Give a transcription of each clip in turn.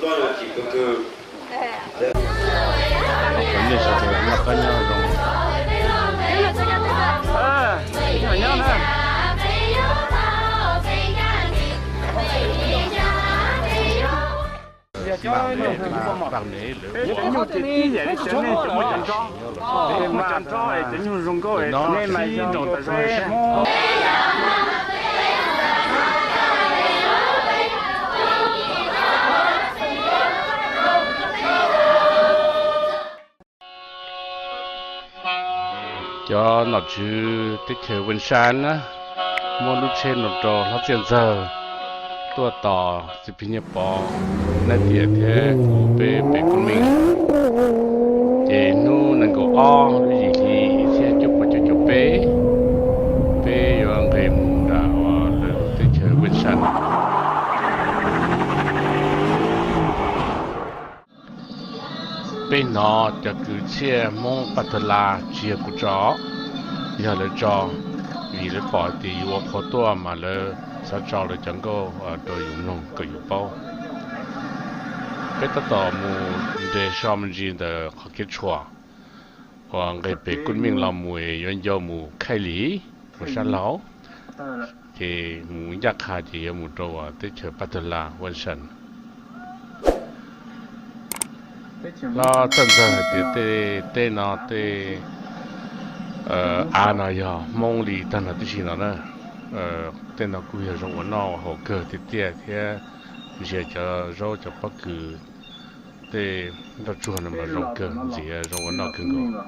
Loj yog tsis kawg kawg. Thov kom nej sawv daws noj qab nyob zoo. Cov nom tswv teb chaws Vaj San na, muab lub tsheb no rau Hlob Txiaj Ntxawg tuaj tos Txiv Plig Nyiaj Pov, Nab Tiam thiab kuv peb pem Kub Meej. Ces hnub nees nkaum ob lub yim hli ib txhiab cuaj puas cuaj caum peb, peb yuav nqis mus nram lawv lub teb chaws Vaj San. Peb hnov cov kwv txhiaj Hmoob Paj Tawg Las tsis yog kuv tso, yog lawv tso, vim lawv pom tias yus ua qhua tuaj mas lawv xav tso lawv cov nkauj rau yus mloog kom yus paub. Peb tab tom mus nres so me ntsis ntawm qhov kev tshuam uas nqis pem Kub Meej los mus yuav ncau mus Khaij Lis mus sab laug, ces mus ncaj qha ces yuav mus rau teb chaws Paj Tawg Las Vaj San. Hlob Txawj Ntxawg hais tias tej teb no tej av no yog Hmoob li tag nrho tib si no na. Tej no kuj yog zoo ua noj ua haus kawg tiag tiag thiab, ntsia cov zaub cov pob kws tej nroj tsuag no mas zoo kawg ntxiv, zoo ua noj kawg nkaus.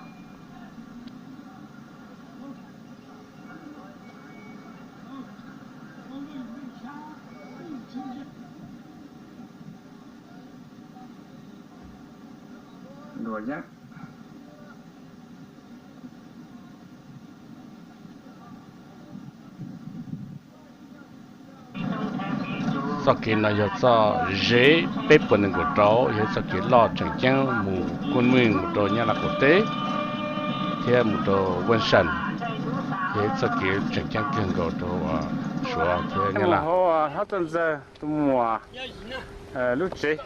Txoj kev no yog txoj zeb peb puas nees nkaum rau, yog ib txoj kev loj tseem ceeb mus Kub Meej mus rau Nyab Laj qaum teb, thiab mus rau Vaj San, yog ib txoj kev tseem ceeb kawg nkaus rau Suav thiab Nyab Laj. Hlob Txawj Ntxawg tus muam lub tsev,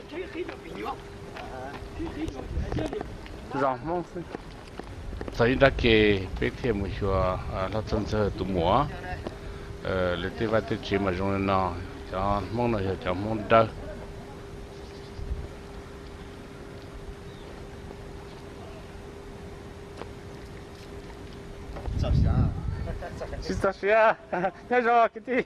zos Hmoob xwb. Txog ib nrab ke peb thiaj mus xyuas Hlob Txawj Ntxawg tus muam, lawv tej vaj tej tsev mas zoo li no, cov Hmoob no yog cov Hmoob dawb. Tsis txog siav, nyob zoo kwv tij.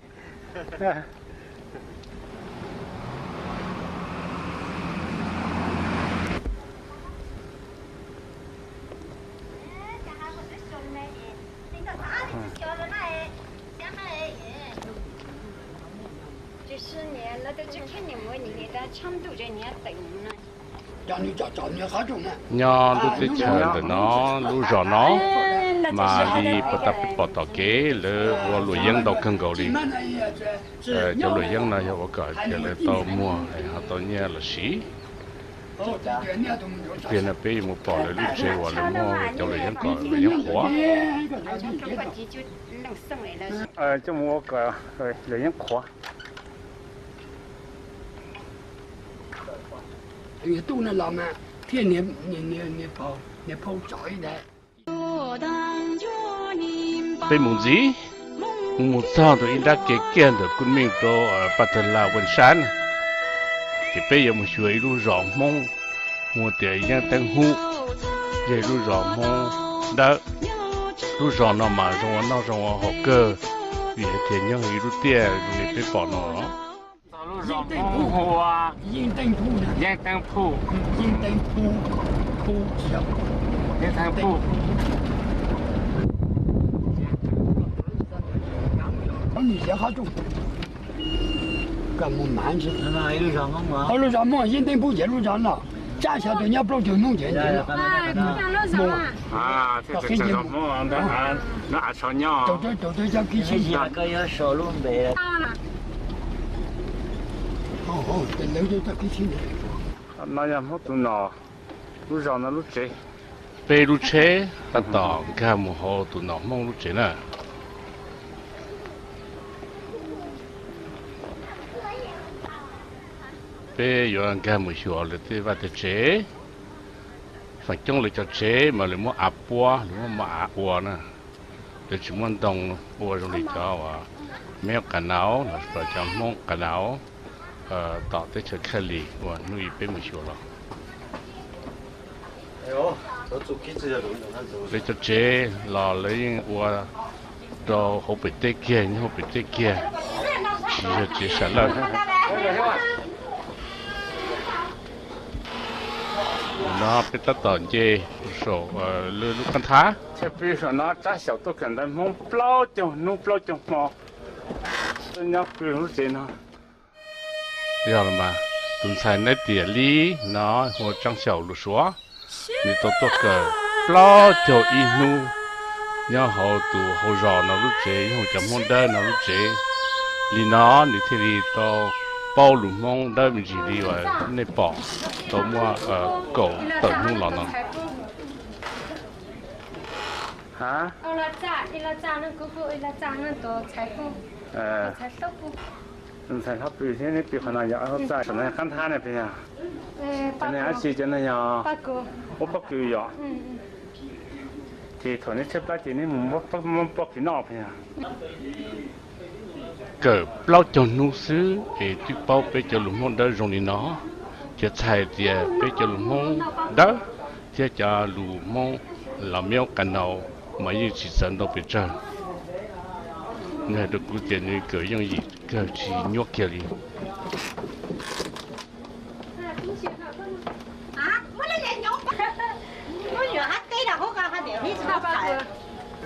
Nyob lub teb chaws ntawm no, lub zos no, mas li puag ta peb pom tom kev lawv ua luam yeeb ntau kawg nkaus li. Cov luam yeeb no yog ua kom tias lawv tau muag ho tau nyiaj los siv. Tiag no peb yuav mus pom lawv lub tsev uas lawv muag cov luam yeeb kom luam yeeb qhuav. Coj mus ua kom luam yeeb qhuav. Peb mus ntxiv, mus mus txog ntawm ib nrab kev kiag ntawm Kub Meej rau Paj Tawg Las Vaj Sab na, ces peb yuav mus xyuas ib lub zos Hmoob hu tias Yeeb Teeb Hub, yog ib lub zos Hmoob dawb. Lub zos no mas zoo ua noj zoo ua haus kawg, vim hais tias nyob ib lub tiaj zoo li peb pom no. Yeeb Teeb Hub, Yeeb Teeb Hub, Yeeb Teeb Hub. Lub zos Hmoob Yeeb Teeb Hub ces lub zos no, tsab xyov tus nyob plaub caug hnub ces no yog Hmoob tus nom, lub zos no lub tsev. Peb lub tsheb tab tom nkag mus hauv tus nom Hmoob lub tsev na. Peb yuav nkag mus xyuas lawv tej vaj tej tsev. Feem coob lawv cov tsev mas lawv muab av puab, lawv muab mos av ua na. Lawv tsis muab ntoo ua zoo li cov uas Meb Qas Naus los sis cov Hmoob Qas Naus tom teb chaws Khaj Lis uas hnub ib peb mus xyuas los. Lawv cov tsev los lawv yeej ua rau hauv pem teb kiag, nyob hauv pem teb kiag, tsis yog tsev sam lawj. No peb tab tom nce saum lub qab nthab. Chaw pw saum no tsab xyaum tuaj kawm ntawv Hmoob plaub caug hnub plaub caug hmo, nyob pw lub tsev no. Yog los mas, tus ntxhais Neb Tiam Lib no hu ua Tsaab Xyaum Luas Suav, nws tau tuaj kawm plaub caug ib hnub nyob hauv tus hau zos no lub tsev, nyob hauv cov Hmoob Dawb no lub tsev. Li no nws thiaj li tau paub lus Hmoob Dawb me ntsis li uas nej pom tau muaj kaum tawm hnub los no. Ntxhais hlob pw thiab neb pw qhov no yog, saum no yog qab nthab ne, peb yog, cov no yog dab tsi? Cov no yog ua pob kws yom? Ces thaum neb tshaib plab ces neb mus muab pob kws noj, peb yog. Kawm plaub caug hnub xwb es twb paub peb cov lus Hmoob Dawb zoo li no, ces txhais tias peb cov lus Hmoob Dawb thiab cov lus Hmoob los Meb Qas Naus mas yeej tsis txawv ntau pes tsawg. Nws hais rau kuv tias nws kawm yooj yim kawg tsis nyuaj kiag li.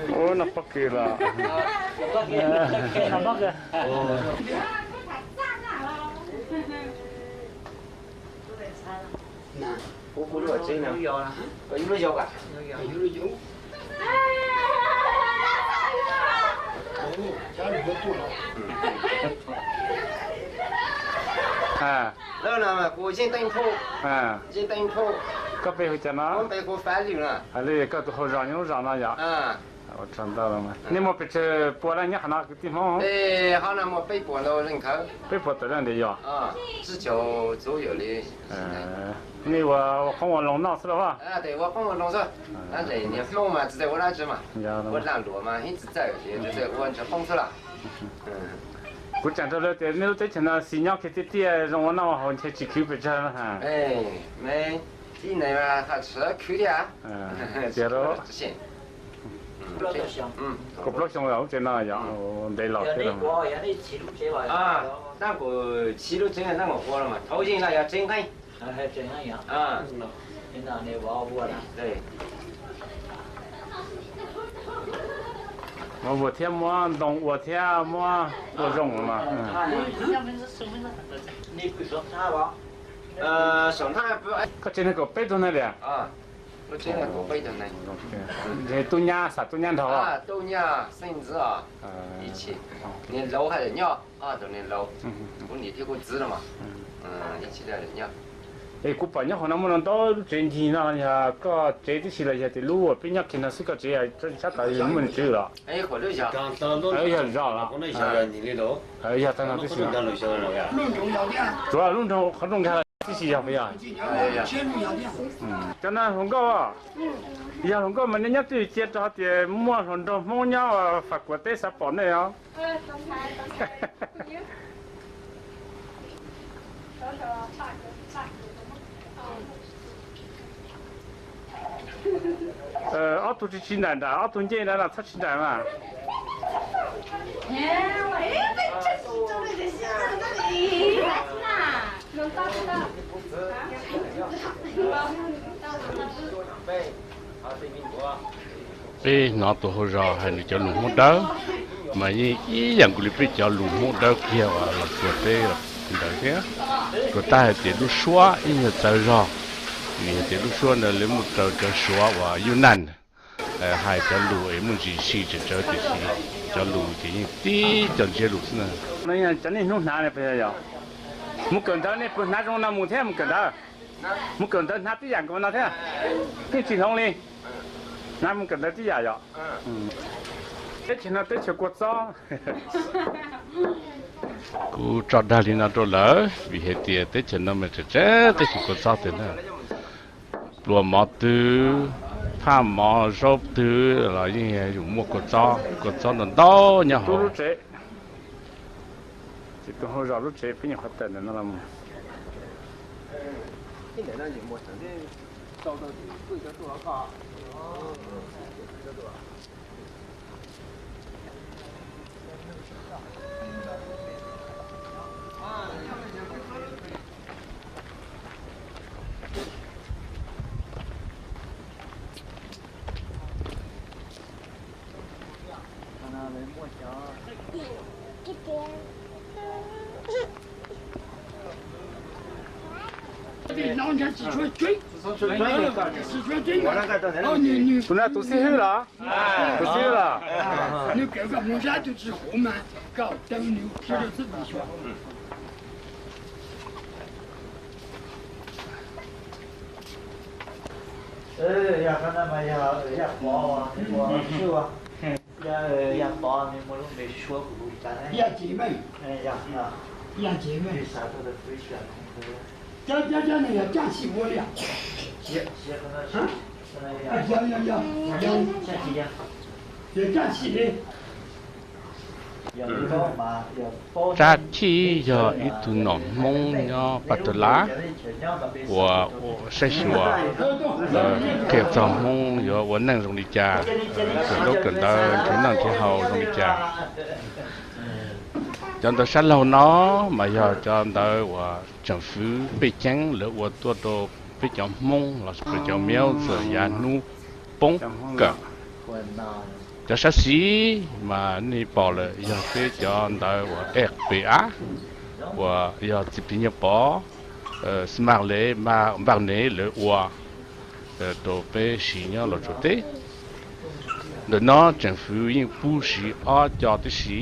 Ua no pob kws los. Koj peb hu cas no? Li koj tus hau zos nyob lub zos no yom? Ua tsaug ntau. Nej muaj pes tsawg pua leej nyob qhov no kwv tij Hmoob? Peb puas tawm leej ntiag yog? Nej ua qoob ua loo noj xwb los? Kuv tseem rau lawv tias nej lub teb chaws no xis nyob kiag tiaj tiaj zoo ua noj haus ntshe tsis khwv pes tsawg. Tiag lauj. Kaum plaub xyoo lawm lub tsev no yog ntev los thiab. Muab vuas thiab muab ntoo ua thiab muab ua zoo mas. Koj tsev neeg kaum peb tug neeg li? Tub nyab, xam tub nyab nrog. Es kuv pom nyob qhov no muaj ntau lub tsev ncig no, yog koj tsev tib si los yog tias lub uas peb nyob kiag no xwb, koj tsev sab tod muaj nws tswv los? Yog zos los? Yog tag no tib si. Tsuav lub nroog qhov rooj nkag los tib si yog puas yog? Cov no hluas nkauj, yog hluas nkauj mas nej nyob twj ywm cia rau tias muaj hluas nraug Hmoob nyob Fas Kuam teb xav pom nej os. Ob tug tsis tsis nraim nraim, ob tug ncej ntawd los txhob tsis nraim mas. Peb hnov tus hauj zog hais nws cov lus Hmoob Dawb, mas yeej ib yam nkaus li peb cov lus Hmoob Dawb kiag uas los txuas teb ntawd thiab. Tsuas tab hais tias lub suab ib nyuag txawv zog, vim hais tias lub suab ntawd lawv muaj raws cov Suav uas Yus Naj hais cov lus es muaj ntsis si tsawv tsawv tiam sis cov lus ces yeej tib co ntsiab lus xwb na. No yog cov nej hnub hnav ne puas yog? Mus kawm ntawv nej puas hnav zoo no mus thiab mus kawm ntawv? Mus kawm ntawv hnav tib yam nkaus no thiab, yeej tsis hloov li. Hnav mus kawm ntawv tib yam yom? Teb chaws no teb chaws kua txob. Kuv tso dag li no rau lawm vim hais tias teb chaws no mas tseem tseeb teb chaws kua txob tiag na. Pluas mov twg, phaj mov zaub twg los yeej yog yus muaj kua txob, kua txob ntau ntau nyob hauv. Tus no tus xib hwb los? Tus xib hwb los? Yog qhov no mas yog Yaj Pov ua, Yaj Pov nws muaj lub npe suab kuv li cas ne? Yaj Cev Meej. Yaj Cev Meej. Tsab Chij yog ib tug nom Hmoob nyob Paj Tawg Lab uas saib xyuas qhia txog Hmoob yuav ua neej zoo li cas, kawm ntaub kawm ntawv nrhiav noj nrhiav haus zoo li cas. Cov ntawv sab laug no mas yog cov ntawv uas tseem fwv pej ceeb lawv ua tuaj rau peb cov Hmoob los sis peb cov miaub txawm yav hnub poob kawm. Cov sab xis mas nej pom lawm yog peb cov ntawv uas F P A uas yog Txiv Plig Nyiaj Pov, Smart Lab, Npaj Nev lawv ua rau peb siv nyob Los Tsuas teb. Ntawm no tseem fwv yeej pub siv ob co tib si.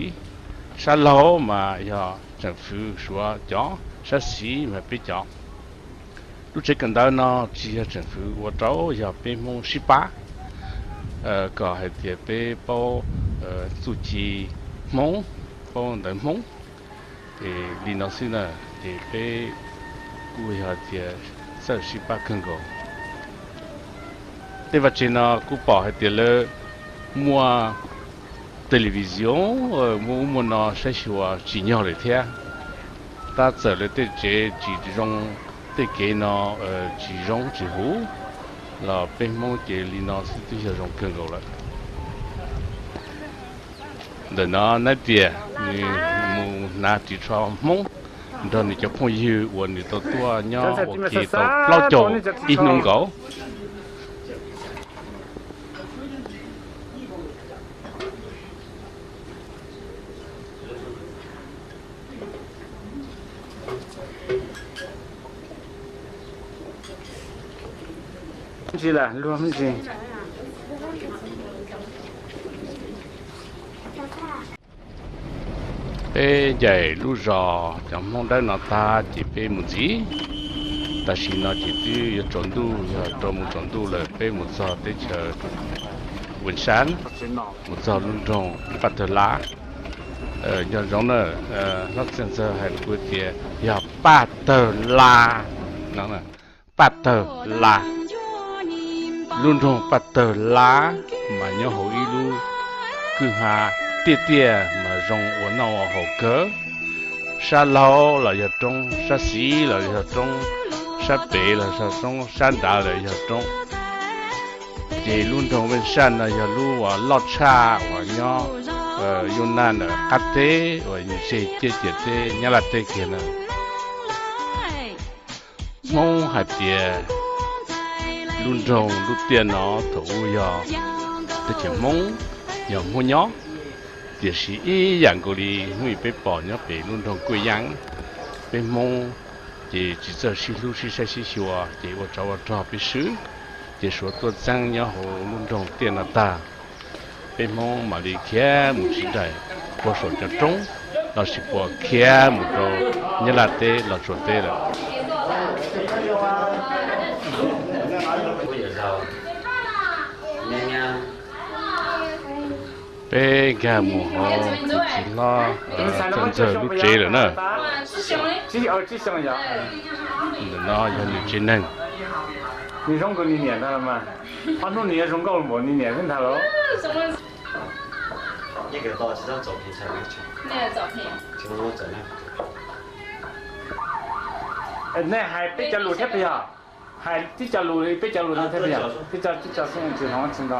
Sab laug mas yog tseem fwv suav cov, sab xis mas peb cov. Lub tsev kawm ntawv no tsis yog tseem fwv ua rau, yog peb Hmoob sib pab kom hais tias peb paub txuj ci Hmoob, paub ntawv Hmoob. Es li no xwb na, ces peb kuj yog tias txawj sib pab kawg nkaus. Tej vaj tsev no kuj pom hais tias lawv muaj television, muaj ub muaj no saib xyuas tsim nyog lawm thiab. Tab txawm lawv tej tsev tsis zoo, tej kev no tsis zoo tsis huv, los peb Hmoob ces li no xwb twb yog zoo kawg nkaus lawm. Ntawm no nab tias nws mus hnav ris tsho Hmoob nrog nws cov phooj ywg uas nws tau tuaj nyob ua ke tau plaub caug ib hnub nkaus. Peb ncaim lub zos cov Hmoob Dawb no tag ces peb mus ntxiv. Tam sim no ces twb yuav tsaus ntuj, yog rau mus tsaus ntuj lawm peb mus txog teb chaws Vis Sab, mus txog lub nroog Paj Tawg Lab. Nco ntsoov na, hlob Txiaj Ntxawg hais rau kuv tias yog Paj Tawg Lab no. Paj Tawg Lab, lub nroog Paj Tawg Lab mas nyob hauv ib lub kwj ha tiaj tiaj mas zoo ua noj ua haus kawg. Sab laug los yog roob, sab xis los yog roob, sab pem los yog roob, sab nrad los yog roob. Ces lub nroog Vis Sab no yog lub uas loj tshaj uas nyob Yus Naj ntawm qab teb uas yus tseg ciaj ciam teb Nyab Laj teb kiag na. Hmoob hais tias lub nroog lub tiaj no thaum ub yog teb chaws Hmoob, yog Hmoob nyob, tiam sis ib yam nkaus li hnub peb pom nyob pem lub nroog Kuj Yaab, peb Hmoob ces tsis txawj sib hlub sib saib sib xyuas ces ua tsov ua rog peb swb, ces Suav tuaj txeeb nyob hauv lub nroog tiaj no tag. Peb Hmoob mam li khiav mus tsis nraim puag saum cov roob, los sis puas khiav mus rau Nyab Laj teb Los Tsuas teb lawm. Peb nkag mus hauv tus txiv hlob Txawj Ntxawg lub tsev lawm na. Ntawm no yog nws tsev neeg. Nej hais peb cov lus thiab puas yog? Hais tib co lus li, peb cov lus no thiab puas yog? Tib co, tib co xwb, tsis hloov tsis nto.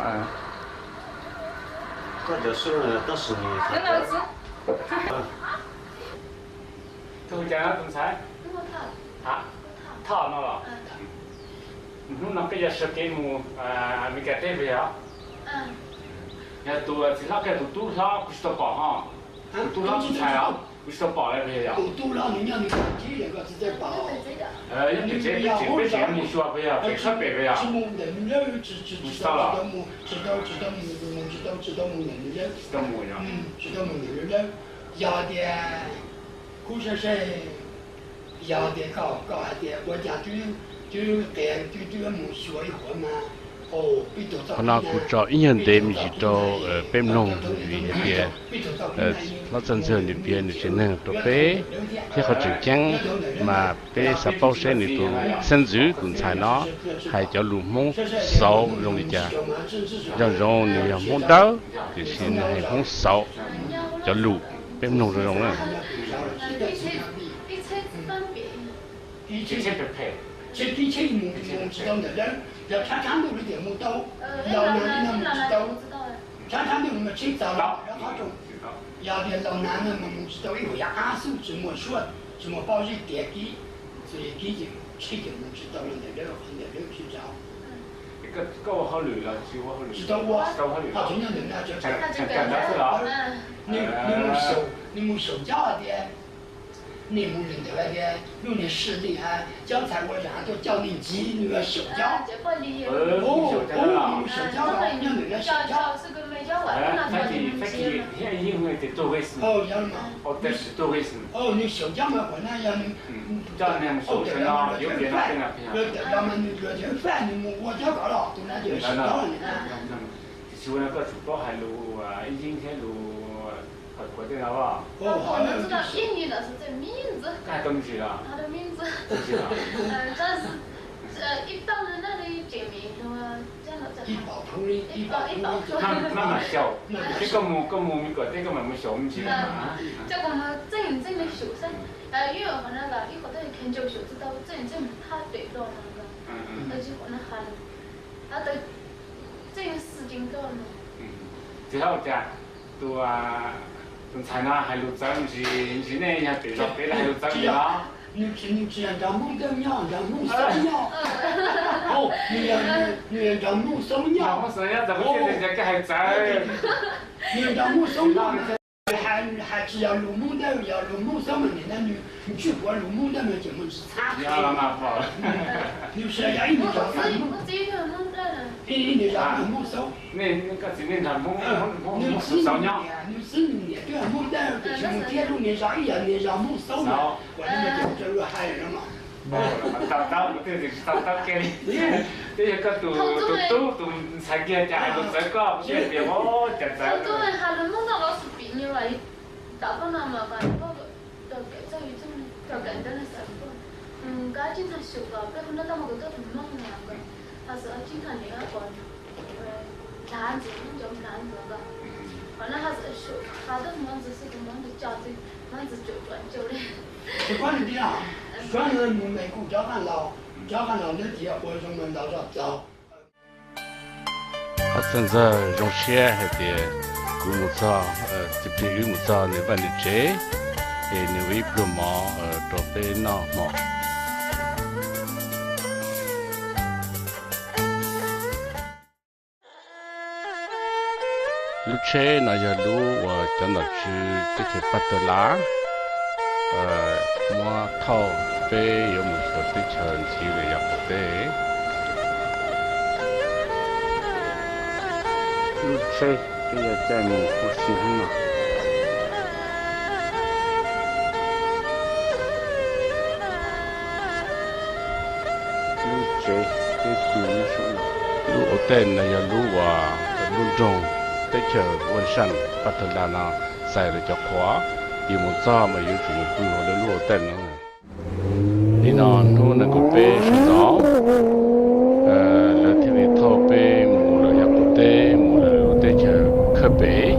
Tus cas no tus ntxhais? Thoj no los? Hnub no peb yuav sawv kev mus Amelikas teb puas yog? Yog tus txiv hlob kiag tus tub hlob kuv tsis tau pom ho. Tus tub hlob tus ntxhais os, kuv tsis tau pom lawm puas yog? Yog pem tsev peb tseem, peb tseem mus xyuas puas yog, pem tshab pem puas yog? Kuv tsis tau los. Tsis tau mus yog? Yog tias kuv saib saib, yog tias koj, koj hais tias ua cas twb, twb qias twb, twb mus xyuas ib qho mas, qhov no kuv tso ib nyuag ntev me ntsis rau peb mloog vim hais tias hlob Txawj Ntxawg nws piav nws tsev neeg rau peb thiab qhov tseem ceeb mas peb xav paub seb nws tus xeeb ntxwv tus ntxhais no hais cov lus Hmoob xauv zoo li cas. Zoo zoo nws yog Hmoob Dawb tiam sis nws hais Hmoob xauv cov lus, peb mloog zoo zoo na. Yog tias laus nas no mas mus tsis tau ib huam yam qab xwb, tsis muaj suab, tsis muaj pob zeb tiav kib, txuas kib ces tsheb ces mus tsis tau los ntawm lawv, qhov ntawm lawv tsis tau. Koj ua hauj lwm los tsis ua hauj lwm? Tsis tau ua, ho tseem nyob ntawm no, nws mus xyaum, nws mus xyaum cob hais tias, nej mus li ntawd hais tias lub niag sis li, cob ntxhais ua zam tuaj coj nej ncig, nws xyaum cob. Nws mus xyaum cob, nyob ntawm no xyaum cob. Nws xyaum cob mas kom no yog nws, tawm los mas nws yuav ceev faj, nws mus ua cob kom los tus no ces xyaum cob li na. Tiam sis ua no koj tsum paub hais lus ib yeeb thiab lus Hawj Kuav tej no os. Koj hais tau me ntsis los? Maj mam xyaum, seb koj mus, koj mus me kom teb koj mam mus xyaum me ntsis. Txiv hlob ua cas, tus, tus ntxhais no hais lus txawv ntsis, ntsis nej yog pem zos pem los hais lus txawv ntsis los? Nws tsis, nws tsis yog nrog Hmoob Dawb nyob, nrog Hmoob Xauv nyob. Nws yog nrog Hmoob Xauv nyob. Hmoob Xauv nyob, koj hais txawv. Nws nrog Hmoob Xauv nyob, hais tsis yog lus Hmoob Dawb, yog lus Hmoob Xauv mas nim no nws tsis ua lus Hmoob Dawb no ces mus tsis txhab. Nws tsis yog ib nws zos, ib nws zos Hmoob Xauv. Nws xwb nws niam, nws xwb nws niam twb yog Hmoob Dawb, tiam sis mus thiab lub niag zos ib yog niag zos Hmoob Xauv mas, ua li no ces ua hais no mas. Twb yog koj tus tub tus ntxhais kiag cas hais lus txawv koj, kuv thiaj tias ua cas txawv. Tus poj niam tias, tus poj niam mus mes kuj rov qab los, rov qab los lawv tias ua zoo mas ntaus zog txaus. Ob txawj ntxawg zoo siab hais tias kuv mus txog, txiv plig wb mus txog nws vaj nws tsev, es nws ua ib pluag mov rau peb noj hmo. Lub tsheb no yog lub uas cov nom tswv teb chaws Paj Tawg Lav muab thauj peb yuav mus xyuas teb chaws ntxiv lawm yav qaum teb. Lub tsheb peb yuav caij mus huv si hnub no. Lub tsev peb pw lub saum no. Lub ua tej no yog lub uas lub nroog Teb chaws Vaj Xaj Paj Tha Las no, xais lawv cov qhuav, ces mus txog mas yuav tsum mus pw hauv lawv lub hotel no. Nim no hnub nees nkaum peb sawv ntxov, lawv thiaj li thauj peb mus lawm yav qaum teb, mus lawm lub teb chaws Khawj Pem.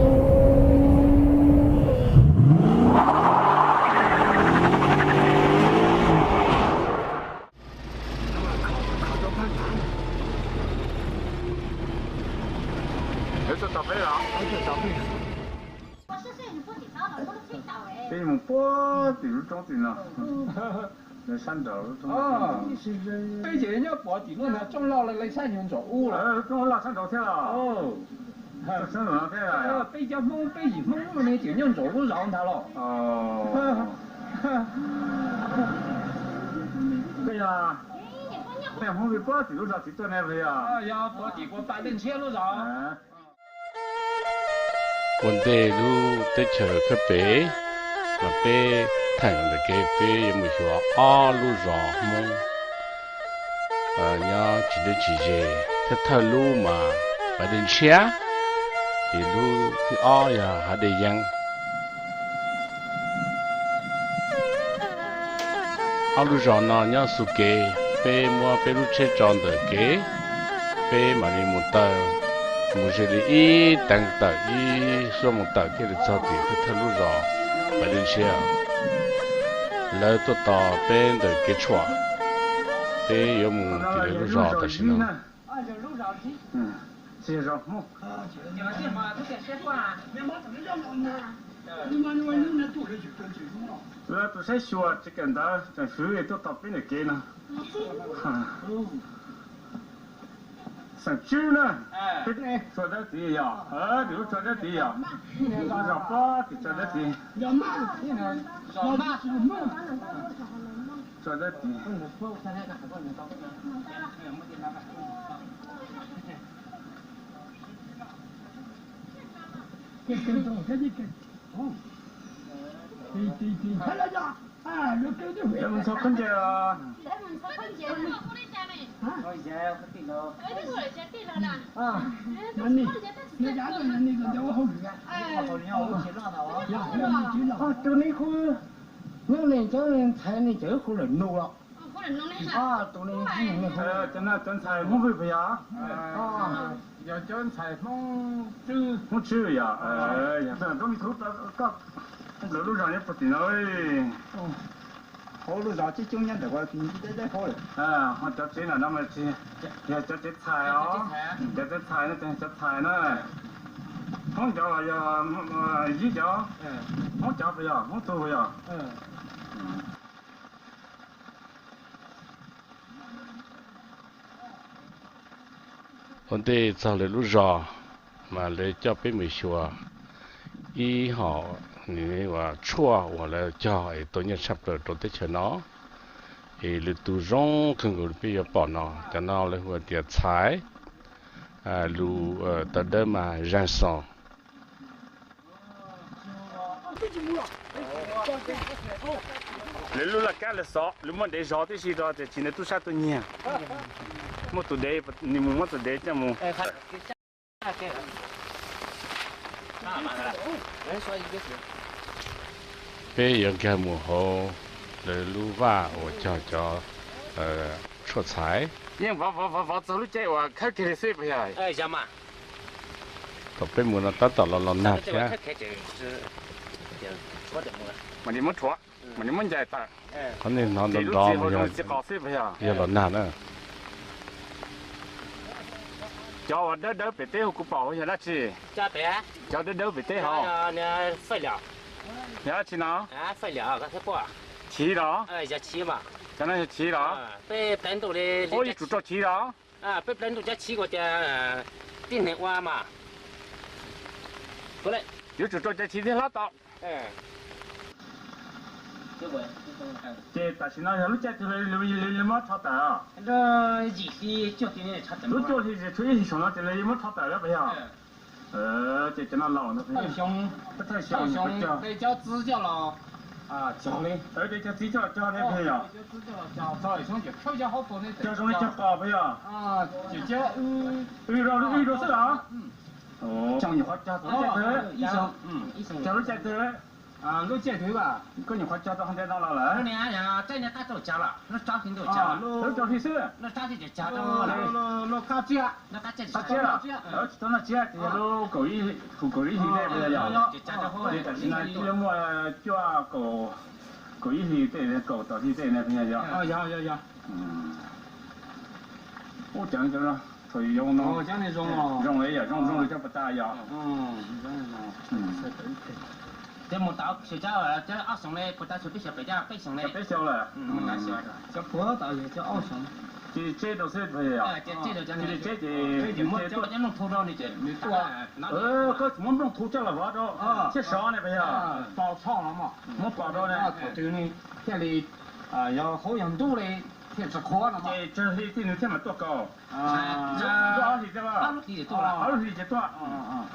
Peb mus puag tim lub roob tim no, sab nraud. Peb ces nyob puag tim lub ntawd, roob loj lawv sab nraud ub, roob loj sab nraud thiab los? Peb cov Hmoob, peb yim Hmoob ne ces nyob nraum lub zos ntag los. Peb yog, peb Hmoob pw puag tim lub zos txiv tuaj ne los yog? Yog puag tim Kuas Pas Dej Ntshiab lub zos. Ua ntej lub teb chaws Khawj Pem, mas peb thaim ntawm kev peb yuav mus xyuas ob lub zos Hmoob nyob tsis deb tsis ze, thawj thawj lub mas Pas Dej Ntshiab, ces lub thib ob yog Hav Dej Yeeb. Ob lub zos no nyob xu kev, peb muab peb lub tsheb tso ntawm kev, peb mam li mus taw, mus ze li ib teev tawm ib suab moos tawm thiaj li txog tim thawj thawj lub zos Pas Dej Ntshiab. Lawv tuaj tos peb ntawm kev tshuam, peb yuav mus tim lawv lub zos tam sim no. Lawv tus saib xyuas tsis kawm ntawv tseem fwv tuaj tos peb ntawm kev no. Xeem Tswb na, tsuas dawb tid yog, tim lub tsuas dawb tid yog, zos pob tim tsuas dawb tid. Tsuas dawb tid. Lawv mus ntxhua khaub ncaws os. Tus nej hu, hnub nej cov ntxhais nej cov hu lawm nus los? Cov ntxhais Hmoob Vwj puas yog? Yog cov ntxhais Hmoob Tswb. Hmoob Tswb yog. Yog rau me tub koj lawv lub zos nyob puag tim no. Hauv lub zos coob coob nyob ntawm deb deb hauv lawm. Ho cov tsev no mas tsis yog cov tsev txhais os, cov tsev txhais no ces cov txhais na. Hmoob cov los yog Yib cov? Hmoob cov puas yog, Hmoob tug puas yog? Ua ntej txog lawv lub zos, mas lawv coj peb mus xyuas ib hom nws uas tshuaj uas lawv cog es tau nyiaj tshaj plaws rau teb chaws no. Es lwm tus zoo kawg nkaus peb yuav pom no, cov no lawv hu tias txhais, lus tawv dawb mas zaj xoo. Lawv lub laj kab lawv xov, lawv muab ntev zov tib si rau tias tsis ntawd tub sab tuaj nyiag. Muab tus dev, nws mus muab tus dev coj mus. Peb yuav nkag mus hauv lawv lub vaj uas cog cov tshuaj txhais. Yeej vov vov vov txog lub caij uas khawb kiag li xwb puas yog? Thaum peb mus no tab tom los los nag thiab. Mam li muab rhuav, mam li muab ncaim tawm. Qhov nej hnov nrov nrov no yog los nag na. Cov uas dawb dawb pem teb hauv kuv pom yog dab tsi? Cov dawb dawb pem teb hauv yog dab tsi no? Chiv los? Cov no yog chiv los? Ua yuav tsum rau chiv los? Peb plab ntuj cov chiv ua tias tib neeg ua mas. Yuav tsum rau cov chiv thiaj hlob tau. Ces tam sim no yog lub caij twg li muab rho tawm? Lub cuaj hli zim tshuav ib hlis saum no ces li muab rho tawm lawm puas yog? Ces cov no laus no, thawj xyoo peb cov txiv coj los cog li, peb cov txiv coj los cog ne puas yog? Cog zoo li cog qos puas yog? Wb rau wb rau xwb los? Xyoo nyuam qhuav cog tau lub caij twg? Cog lub caij twg? Koj nyuam qhuav cog tau hov ntej no los lawm? Lub rau hli xwb. Qab tsiab los? Tsis tau noj tsiab ces yog lub kaum ib, kaum ib hlis ntej puas yog? Ces tam sim no twb yuav muaj cuaj, kaum ib hlis tej, kaum tawm hli tej na puas yog? Ub, cov no thaum yus zoo no zoo li yom, zoo zoo li cov puag ta yom. Cov pem xyoo lawm. Ces tseb rau xwb puas yog? Cia li tseb ces nws tuaj. Koj tsis muab nplooj thu coj los vov rau thiab sov ne puas yog? Muab pos rau ne. Thiaj li yog qhuav yog ntub li thiaj tsis qhuav no ces tsawg hli tej nws thiaj mam tuaj kaus. Ob hlis thiab, ob lub hlis ces tuaj.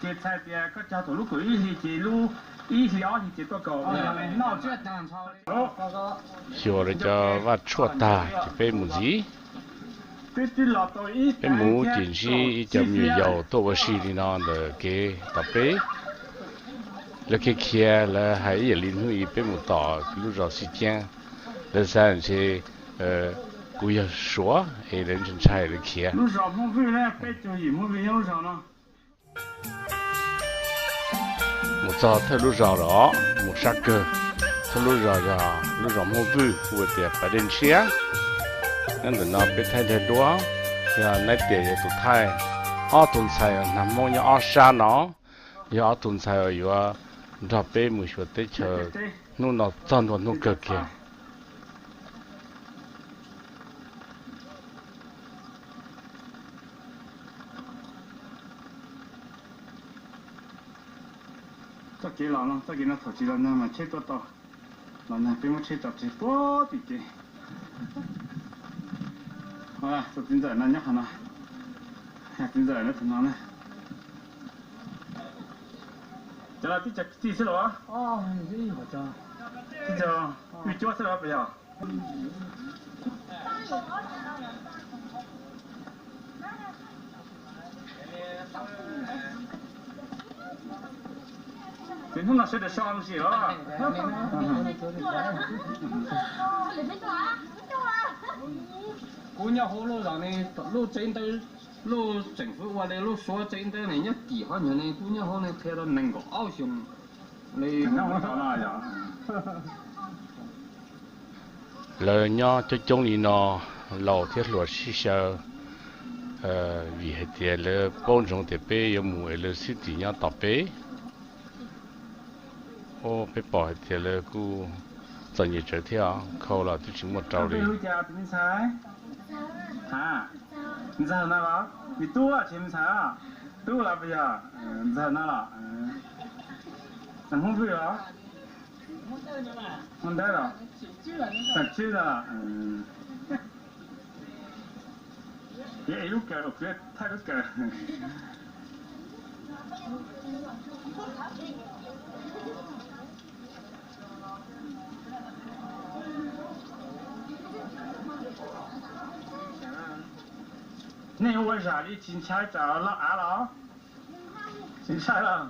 Ces txhais tias koj cog thaum lub kaum ib hlis ces lub ib hlis ob hlis ces tuaj kaus. Xyuas lawv cov vaj tshuaj tag ces peb mus ntxiv. Peb mus ces ntsib ib co me nyuam yaus tuaj ua si li no ntawm kev tom peb. Lawv khiav khiav, lawv hais ib yam li hnub ib peb mus tom lub zos Xij Ciab. Lawv xav ntshe kuv yog Suav es lawv ntshai ntshai lawv khiav. Lub zos Hmoob Vwj na, peb caug yim Hmoob Vwj nyob lub zos no. Mus txog thawj lub zos los mus sab kawg. Thawj lub zos yog lub zos Hmoob Vwj hu tias Pas Dej Ntshiab. Nyob ntawm no peb thaij daim duab, yog Naib Tias yog tus thaij. Ob tug ntxhais uas hnav Hmoob nyob ob sab no yog ob tug ntxhais uas yuav nrog peb mus xyuas teb chaws hnub no txog ntua hnub kawg kiag. Txoj kev los no, txoj kev no thaum tsis los nag mas tsheb tuaj tau, los nag peb muab tsheb tso tseg puag tim kev. Tus txiv ntxawm no nyob qhov no, txiv ntxawm no thaum no na. Cov no tib co kwv tij xwb los? Tib co wb cuab xwb los puas yog? Ces hnub no sawv daws so mus sim los? Kuv nyob hauv lub zos ne, lub tsev ntawd, lub tseem fwv ua li lub Suav tsev ntawd ne nyob tim qhov nyuag ne, kuv nyob hauv ne qhia rau nees nkaum ob xyoos li. Lawv nyob coob coob li no, laus thiab hluas sib xyaw, vim hais tias lawv paub ntsoov tias peb yuav mus es lawv xwb tim nyob tos peb. Peb pom hais tias lawv kuj txom nyem tsawv thiab, khau los twb tsis muaj rau li. Ntxawg na los? Vim tub tsis ntxhais, tub los puas yog? Ntxawg na los? Hmoob Vwj los? Hmoob Dawb los? Txawm Tswb no los? Yog es lub kawm, kuv thaij lub kawm. Nej ua zam li tsis ntshai tsam loj av los? Tsis ntshai los?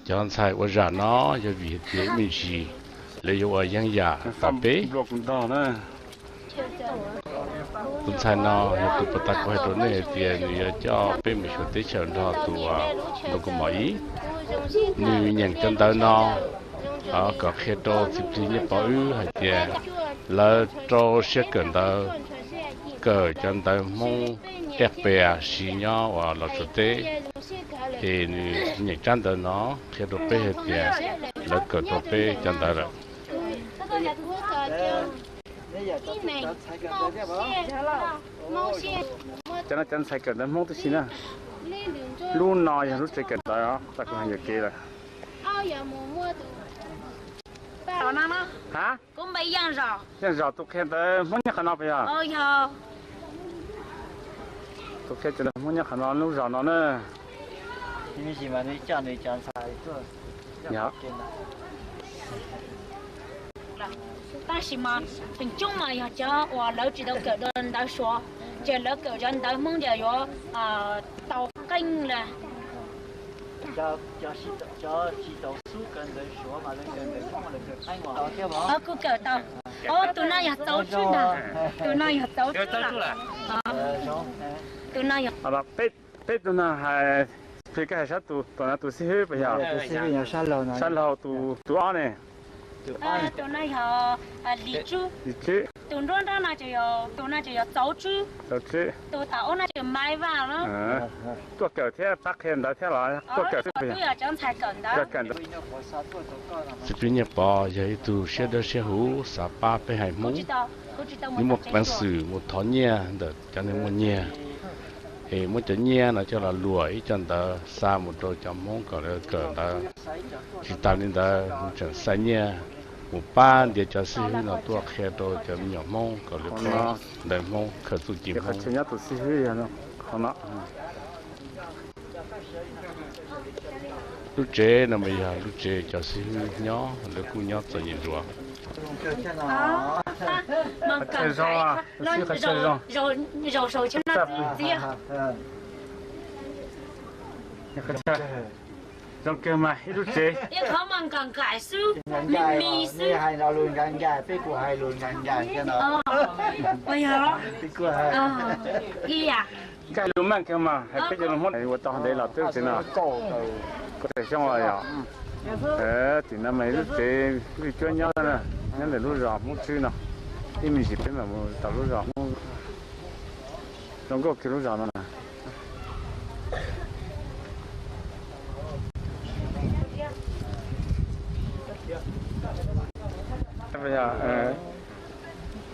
Cov ntxhais ua zam no yog vim hais tias ib me ntsis lawv yuav ua yeeb yam tom peb. Tus ntxhais no yog tus puag ta kuv hais rau nej hais tias nws yuav coj peb mus xyuas teb chaws nrog tus ntaus kaus mom ib. Nws nyeem cov ntawv no kom qhia rau txiv plig Nyiaj Pov wb hais tias lawv rau siab kawm ntawv, kawm cov ntawv Hmoob ej qias siv nyob uas Los Tsuas teb. Es nws nyeem tsab ntawv no qhia rau peb hais tias lawv kawm tau peb cov ntawv lawm. Cov no cov ntxhais kawm ntawv Hmoob tib si na. Lub no yog lub tsev kawm ntawv os, tas kuv hais yuam kev lawm. Ha? Yeej Zos tus qhia ntawv Hmoob nyob qhov no puas yog? Tus qhia ntawv Hmoob nyob qhov no lub zos no na. Tab sis mas feem coob mas yog cov uas lawv tsis tau kawm ntawv Suav, ces lawv kawm cov ntawv Hmoob ces yuav tau Qeej lawm. Kuj kawm tau. Ob, tus no yog txauv tswb ntag. Tus no yog txauv tswb lawm. Tus no yog. Peb tug no hais, qhia koj hais sab tus, tom no tus xib hwb puas yog? Sab laug tus, tus ob ne. Tus no yog lis tswb. Tus nruab nrab no ces yog, tus no ces yog txauv tswb. Tus tom ub no ces maiv vaj na. Tuaj kawm thiab pab qhia ntawv thiab los tuaj kawm xwb puas yog? Txiv Plig Nyiaj Pov yog ib tug siab dawb siab huv xav pab peb haiv Hmoob. Nws muaj peev xwm mus thov nyiaj ntawm cov neeg muaj nyiaj, es muab cov nyiaj no coj los luam ib co ntawv xa mus rau cov Hmoob kom lawv kawm ntawv. Tsis tas li ntawd nws tseem xa nyiaj mus pab ntiav cov xib hwb no tuaj qhia rau cov me nyuam Hmoob kom lawv paub ntawv Hmoob, khaws txuj ci Hmoob. Lub tsev no mas yog lub tsev cov xib hwb nyob, lawv kuj nyob txom nyem nruas. Zoo kawg mas ib lub tsev. Hais no lus nkag nkag, peb kuj hais lus nkag nkag thiab no. Nkag lus meej kawg mas hais peb cov lus Hmoob ua tau ntev los twb tsev no kaum tawm xyoo los yog. Tim no mas ib lub tsev vij cuab nyob, nyob ntawm lub zos Hmoob Tswb no. Ib me ntsis peb mam mus tau lub zos Hmoob, zoo nkauj kiag lub zos no na.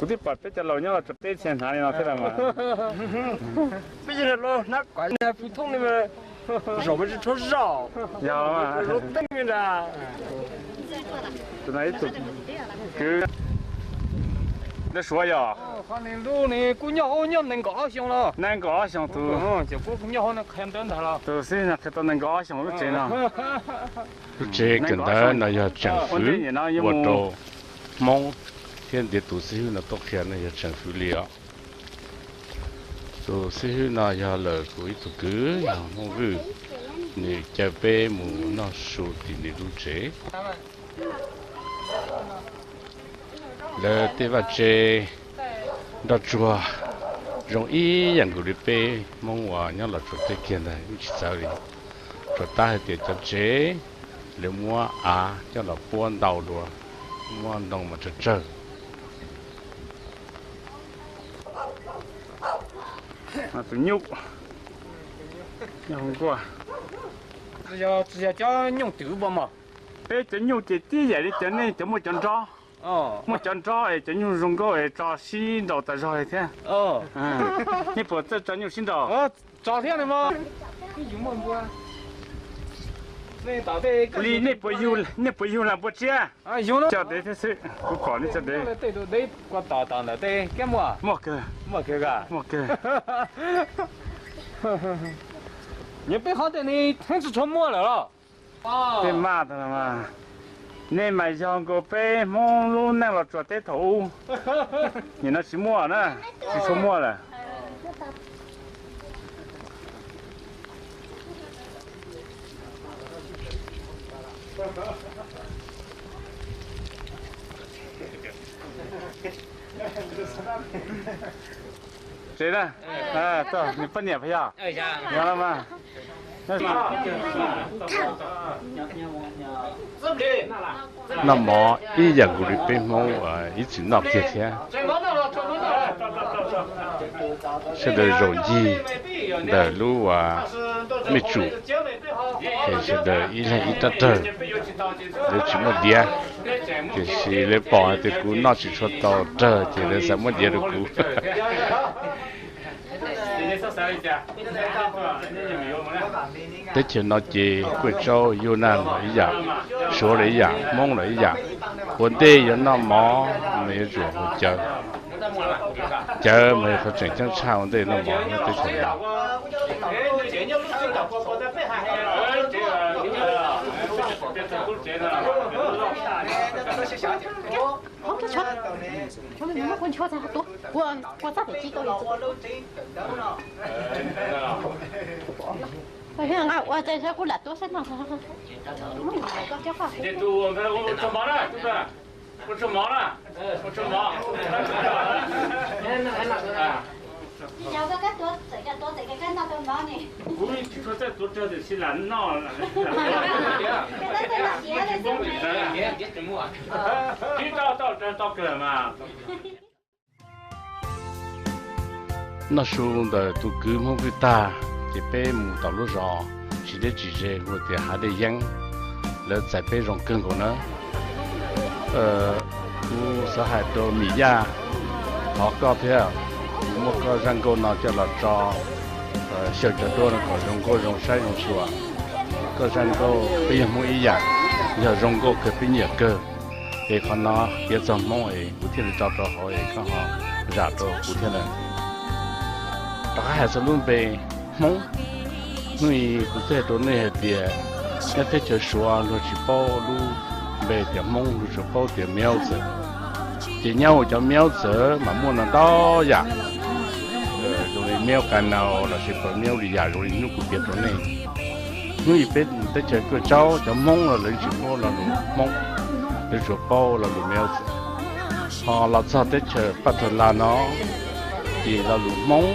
Kuv twb pom peb cov laus nyob los tsuas teb txhia hnav li no thiab los mas. Peb cov laus hnab kuav pw thoob li mas zaum mas tsis tshua zaum. Yog los mas. Tus no ib tug kwv, neb Suav yog? Qhov niag lub ne kuj nyob hauv nyob nees nkaum ob xyoo los. Nees nkaum ob xyoo tus. Ces kuj nyob hauv no qhia ntawv ntag los. Tus xib hwb no qhia tau nees nkaum ob xyoo lub tsev no. Lub tsev kawm ntawv no yog tseem fwv ua rau Hmoob thiab ntiav tus xib hwb no tuaj qhia no yog tseem fwv li os. Tus xib hwb no yog lawm kuv ib tug kwv yog Hmoob Vwj, nws caw peb mus noj su tim nws lub tsev. Lawv tej vaj tse nroj tsuag zoo ib yam nkaus li peb Hmoob uas nyob Los Tsuas teb kiag ntag, yeej tsis txawv li. Tsuas tab hais tias cov tsev lawv muab av coj los puab ntau dua, muab ntoo mas tsawg tsawg. Tus nyuj, nyuj nkuaj. Tsis yog cov nyuj twm pom mog. Peb cov nyuj ces tib yam li cov nej cov muaj cov nrob. Muaj cov nrob es cov nyuj zoo nkauj es tso sib nraus tas zog li thiab. Nej puas txawj tso nyuj sib nraus? Tso thiab ne mog. Li nej puas yug, nej puas yug lag npua tsiab? Coj dev thiab xwb, kuv pom nej coj dev. Muaj kawg, muaj kawg. Nyob peb qhov tej ne heev tsis tshua muaj lawm los. Tej maj tas, nej mas yog nkaus peb Hmoob lub neej Los Tsuas teb thaum ub. Nim no tsis muaj na, tsis tshua muaj lawm. Tsev na, nws poj niam puas yog? Yog los mas. Noj mov ib yam nkaus li peb Hmoob ib txwm noj kiag thiab. Sawv daws zaum ncig ntawm lub mej tsum, ces sawv daws ib leeg ib rab rawg, lawv tsis muaj diav, tiam sis lawv pom hais tias kuv noj tsis tshua tau rawg ces lawv xav muab diav rau kuv. Teb chaws no ces Kuj Tsaub, Yuv Naj los ib yam, Suav los ib yam, Hmoob los ib yam. Ua ntej yuav noj mov mas yuav tsum haus cawv. Cawv mas yog qhov tseem ceeb tshaj ua ntej noj mov nyob teb chaws no. Ua txaj tim tsis tau li. Ua txaj sab kuj lam tuaj saib no. Ua tsaug mov na, ua tsaug mov na, ua tsaug mov. Kuv tsis tshua txawj tuav rawg tiam sis lam noj. Tib tau tau rawg tau kawg mas. Noj su ntawm tus kwv Hmoob Vwj tag, ces peb mus tom lub zos tsis deb tsis ze hu tias Hav Dej Yeeb, lawv txais peb zoo kawg nkaus na. Kuv xav hais rau Mim Yaj, thov koj thiab, muab koj zaj nkauj no coj los tso xyaw cov duab no kom zoo nkauj zoo saib zoo xyuas. Koj zaj nkauj peb yog Hmoob ib yam, yog zoo nkauj kawg peb nyiam kawg. Es qhov no piav txog Hmoob es kuv thiaj li tso rau hauv es koj ho zam rau kuv thiab na. Rov qab hais txog lub npe Hmoob, hnub i kuv twb hais rau nej hais tias nyob teb chaws Suav luag tsis paub lub npe tias Hmoob, luag tsuas paub tias Meob Txwv. Ces nyob hauv cov Meob Txwv mas muaj no ntau yam, zoo li Meob Qas Naus lossis pas Meob li yam zoo li hnub kuv piav rau nej. Hnub i peb teb chaws tuaj tsaub cov Hmoob los lawv tsis paub lo lus Hmoob, lawv tsuas paub lo lus Meob Txwv. Ho los txog teb chaws Paj Thawj Las no, ces lo lus Hmoob,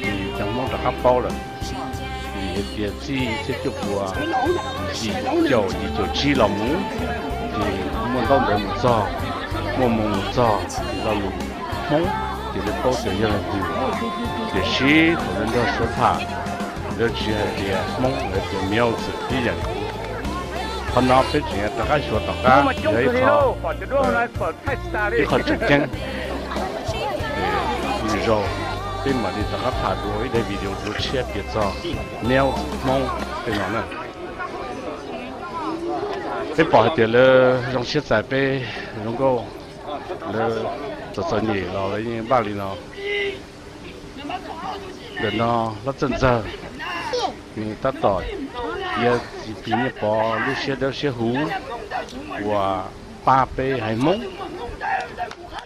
ces cov Hmoob rov qab paub lawm. Vim hais tias txij ib txhiab cuaj puas yim caum yim caum tsib los mus, ces muaj ntaub ntawv mus txog, muaj moo mus txog, lo lus Hmoob ces lawv paub tias yog leej twg. Tiam sis thaum lawv nrog Suav tham, lawv tsis hais tias Hmoob, lawv tias Meob Txwv ib yam. Qhov no peb tseem rov qab xyuas tom qab, yog ib qho, ib qho tseem ceeb. Lwm zaus peb mam li rov qab tham dua ib daim video dua tshiab piav txog Meob Hmoob tej no na. Peb pom hais tias lawv zoo siab txais peb zoo nkauj, lawv txom txom nyem los lawv yeej npaj li no. Ntawm no hlob Txawj Ntxawg, nws tab tom piav Txiv Plig Nyiaj Pov lub siab dawb siab huv uas pab peb haiv Hmoob,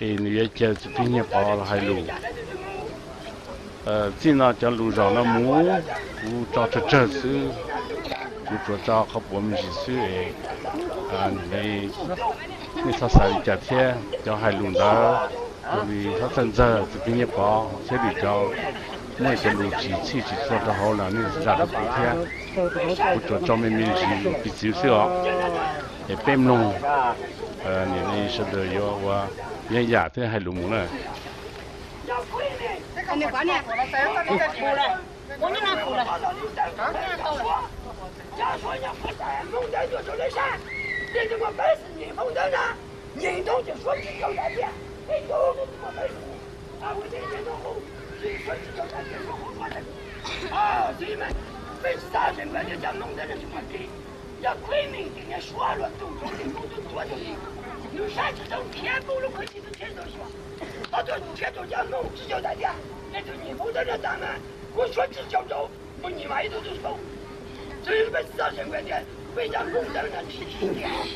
es nws yuav caw Txiv Plig Nyiaj Pov los hais lus. Txij no cov lus zaum no mus, kuv tso tsawg tsawg xwb, kuv tsuas tso qhov puav me ntsis xwb es nej txhob xav li cas thiab. Cov hais lus ntawd, li hlob Txawj Ntxawg, Txiv Plig Nyiaj Pov thiab lwm cov muaj cov lus tsis txhij tsis txhua rau hauv los nej zam rau kuv thiab. Kuv tsuas tso me me ntsis piv txwv xwb os. Es peb mloog, nim no sawv daws yuav ua yeeb yam thiab hais lus mus na. Yog Khuib Meej ces niag Suav luag tus rau niag Hmoob twb tuav rau li, nws saib tsis tau khiav pub lub khuv xim tus khiav tau xyuas, ob tug khiav tau cov Hmoob tsis yog daim tiag, nej tus nyiam Hmoob ntawd no tas mas kuv Suav tsis tsaug rau, kuv nyiam mas ib tug tub Hmoob. Txwv peb txoj zeem tias peb cov Hmoob ntawd no tsis tsis tiag,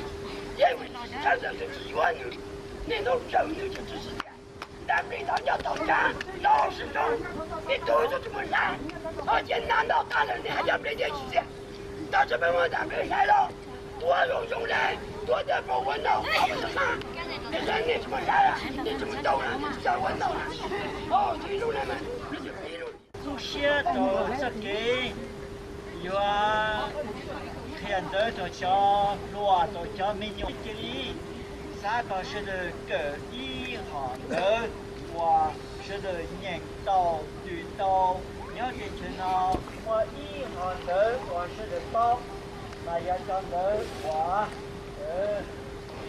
yeej tsis txawj txawj tsis yuav nws, niaj hnub raws nws tsis tsis tiag. Ntaj plig tau nco tau tsa los sib nroo, ib tug tub tsis mus hlais, ho cia naj noj qab lawm nej hais cov nplej tiab tsis tiag. Tab sis peb muab ntaj nplej hlais los tuav zoo zoo li, tuav tej pab ua noj qab, nej tsis mus hlais, nej tsis mus tau, nej tsis ua noj. Txij lub no mas, lub siab rau txoj kev yuav qhia ntawv rau cov hluas rau cov me nyuam. Cia li xav kom sawv daws kawm ib hom ntawv uas sawv daws nyeem tau twm tau nyob teb chaws no. Muaj ib hom ntawv uas sawv daws paub mas yog cov ntawv uas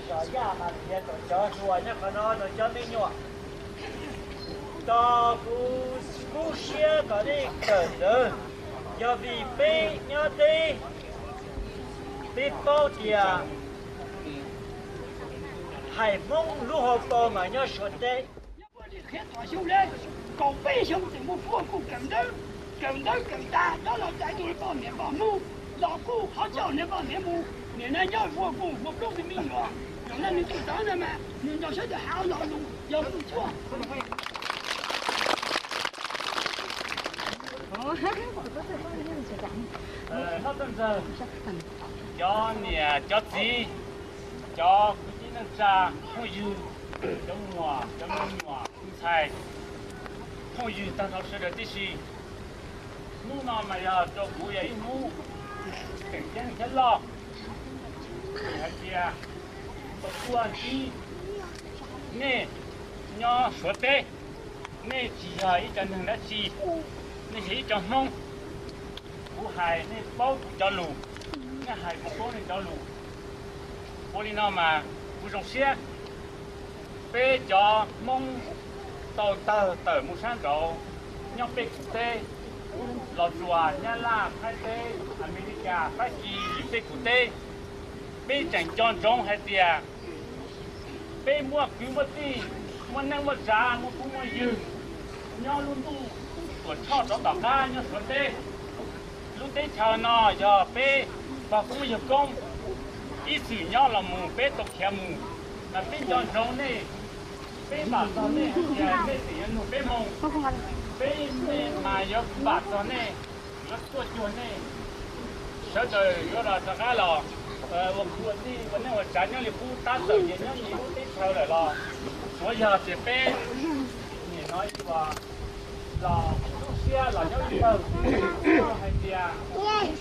zom yaj mas yog rau cov hluas nyob qhov no rau cov me nyuam. Tos kuv kub siab kom nej kawm ntawv, yog vim peb nyob teb, peb paub tias hais Hmoob lub hauv paus mas nyob Suav teb. Qhia tom xyoo li kaum peb xyoo tseem muaj fuab kuj kawm ntawv, kawm ntawv kawm tas nyob los cais tus poj niam poj mus, los kuj qhov coj niam poj niam mus, nim no nyob fuab kuj ua plaub tus me nyuam, zaum no nws tsis tau ntawd mas nws nrog sawv daws hais lo lus. Cov niam cov txiv, cov kwv tij neej tsa, phooj ywg, cov muam cov me nyuam, ntxhais, phooj ywg tag nrho sawv daws tib si. Hnub no mas yog rau kuv yog ib hnub tseem ceeb thiab loj. Hais tias tau tuaj ntsib nej nyob Suav teb, nej tsis yog ib cov neeg dab tsi, nej yog ib cov Hmoob. Kuv hais nej paub kuv cov lus, nej hais kuv paub nej cov lus. Ua li no mas kuv zoo siab. Peb cov Hmoob tau tawg tawm mus sab nraud, nyob peb kuv teb, Los Tsuas, Nyab Laj, Thaib teb, Amelikas, Fab Kis, peb kuv teb, peb tseem nco ntsoov hais tias peb muaj kwv muaj tij, muaj neej muaj tsav, muaj phooj muaj ywg nyob lub ntuj Tuam Tshoj rov tom qab nyob Suav teb. Lub teb chaws no yog peb pog koob yawg koob ib txwm nyob los mus peb tau khiav mus, mas peb nco ntsoov nej, peb npam txog nej hais tias nej tseem yuav nug peb moo, peb mas yuav npam txog nej, yuav tuaj cuag nej. Sawv daws yuav los rov qab los ua kwv ua tij ua neej ua tsav nyob li qub, tab txawm nyias nyob nyias lub teb chaws lawm los tsuav yog tias peb nim no ua los lub siab los nyob ib tawg, hais tias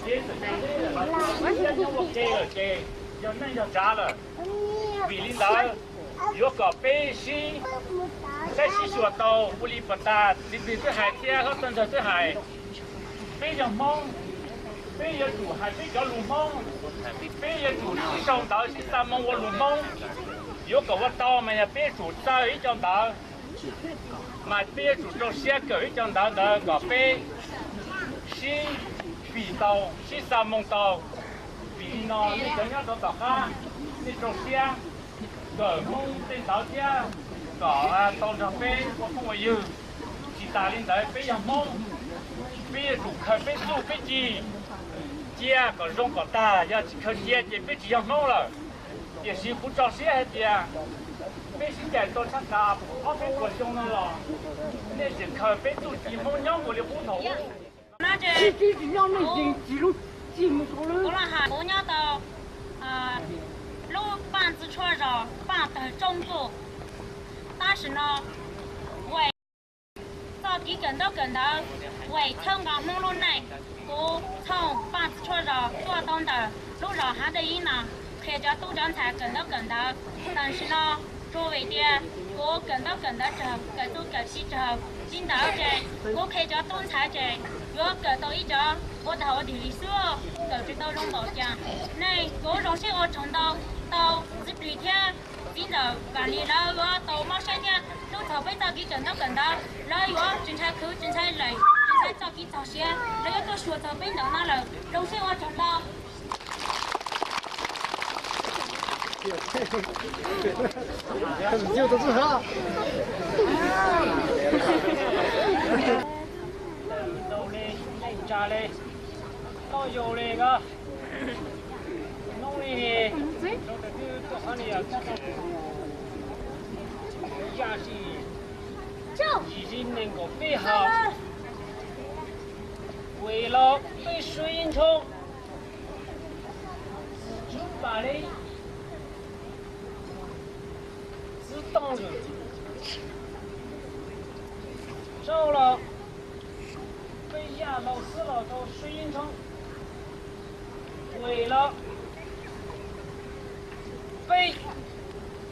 kev txawm tsis deb lawm los lub siab nyob ua ke lawm ces yog neej yog tsav lawm. Vim li ntawd, yuav kom peb sib saib sib xyuas tau ua li puas tas txiv plig twb hais thiab hlob txawj ntxawg twb hais. Peb yog Hmoob, peb yuav tsum hais peb cov lus Hmoob, peb yuav tsum sib sau ntawv sib xa moo ua lus Hmoob. Yuav kom ua tau mas yog peb yuav tsum txawj ib co ntawv, mas peb yuav tsum rau siab kawm ib co ntawv ntawd kom peb sib fim tau, sib xa moo tau. Vim li no nej cov nyob rau tom qab, nej rau siab kawm Hmoob tej ntawv thiab kom tau nrog peb ua phooj ua ywg. Tsis tas li ntawd peb yog Hmoob, peb yuav tsum khaws peb txuj peb ci cia kom zoo kom tag, yog tsis khaws cia ces peb tsis yog Hmoob lawm. Tiam sis kuv tso siab hais tias peb sib cais tau tshaj qab ob peb puas xyoo no los nej tseem khaws peb txuj ci Hmoob nyob mus li qub thaum ub. Kuv los hais kuv nyob tau lub Paj Txwj Tshuaj zos Paj Tawg Tsoob Tuj. Tam sim no Wes txoj kev kawm ntaub kawm ntawv, Wes txhawb nqa Hmoob lub neej. Kuv Txhooj Paj Txwj Tshuaj zos tuaj tau ntawm lub zos Hav Dej Ib no, qhia cov tub cov ntxhais kawm ntaub kawm ntawv. Tam sim no tsuas vim tias kuv kawm ntaub kawm ntawv tsawg, kawm txuj kawm ci tsawg, li ntawd ces kuv qhia cov tub ntxhais ces yuav kawm tau ib co ua dog ua dig li xwb, kawm tsis tau zoo npaum cas. Nej kuv zoo siab ua tsaug ntau rau txiv plig thiab txiv ntxawm Vam Lis lawv yuav tau mob siab thiab hlub txog peb txoj kev kawm ntaub kawm ntawv, lawv yuav tsis ntshai khwv tsis ntshai lawm, tsis ntshai txoj kev txog siab, lawv yuav tuaj xyuas txog peb ntawm no lawm. Zoo siab ua tsaug ntau. Tsa le, toj yau le ko. Hnub no ne, rau tawm twb tuaj qhov ni yog yam si yim li nees nkaum peb hos, Wes los peb Suav ib ntshob, Txwv Pam li, Txwv Tooj Lwm, Tsauj los peb Yaj Laus xwb los tau Suav ib ntshob, Wes los peb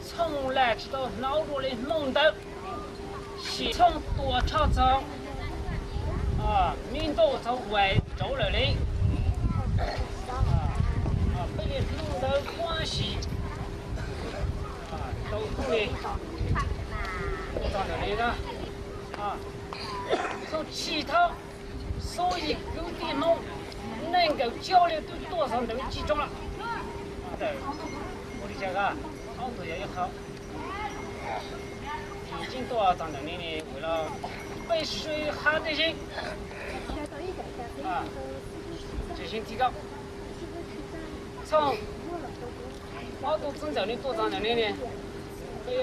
Txhooj lam tsis tau hnov dua li Hmoob ntawd, sim Txhooj Tuam Tshoj txog me ntuj txog Wes rauv lawm li. Peb li Hmoob ntawd kuab sim tau hnub li txog ntawm li na. Txhooj Tshij Thaub, Xub Yig kwv tij Hmoob, nees nkaum tsib ob li twb tuaj txog ntawm Tshij Tsooj lawm. Ua li cas, ob tug yog ib qho. Tsis tuaj txog ntawm ni ne, peb sib hab tib si. Tsis sib txij koj. Txhooj, ob tug txwv ntxawm ne tuaj txog ntawm ni ne, peb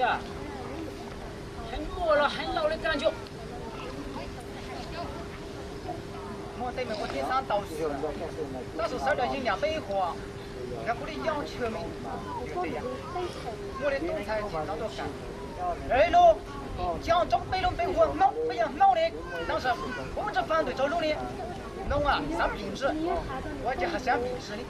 Heev muaj los heev lauj li kaj ntsuag. Muaj tej me ua tib xav tau, tab sis sawv daws yeej yam peb ib huam, nkawd kuj li yooj tshwm me. Muaj li tub ntxhais tsis hnov tuaj kam. Lub, coj tsoom peb lub npe hu ua Hmoob, peb yog Hmoob li, tab sis kuv muaj tsoom fab ntawm tsoom lub li, Hmoob a, xav pim ntsis, ua cas xav pim ntsis li.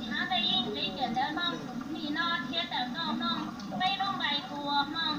Hmoob tej yeej txiv cawm ntawv Hmoob, nim no thiab tawm nroj Hmoob, peb lub nqaij hu ua Hmoob.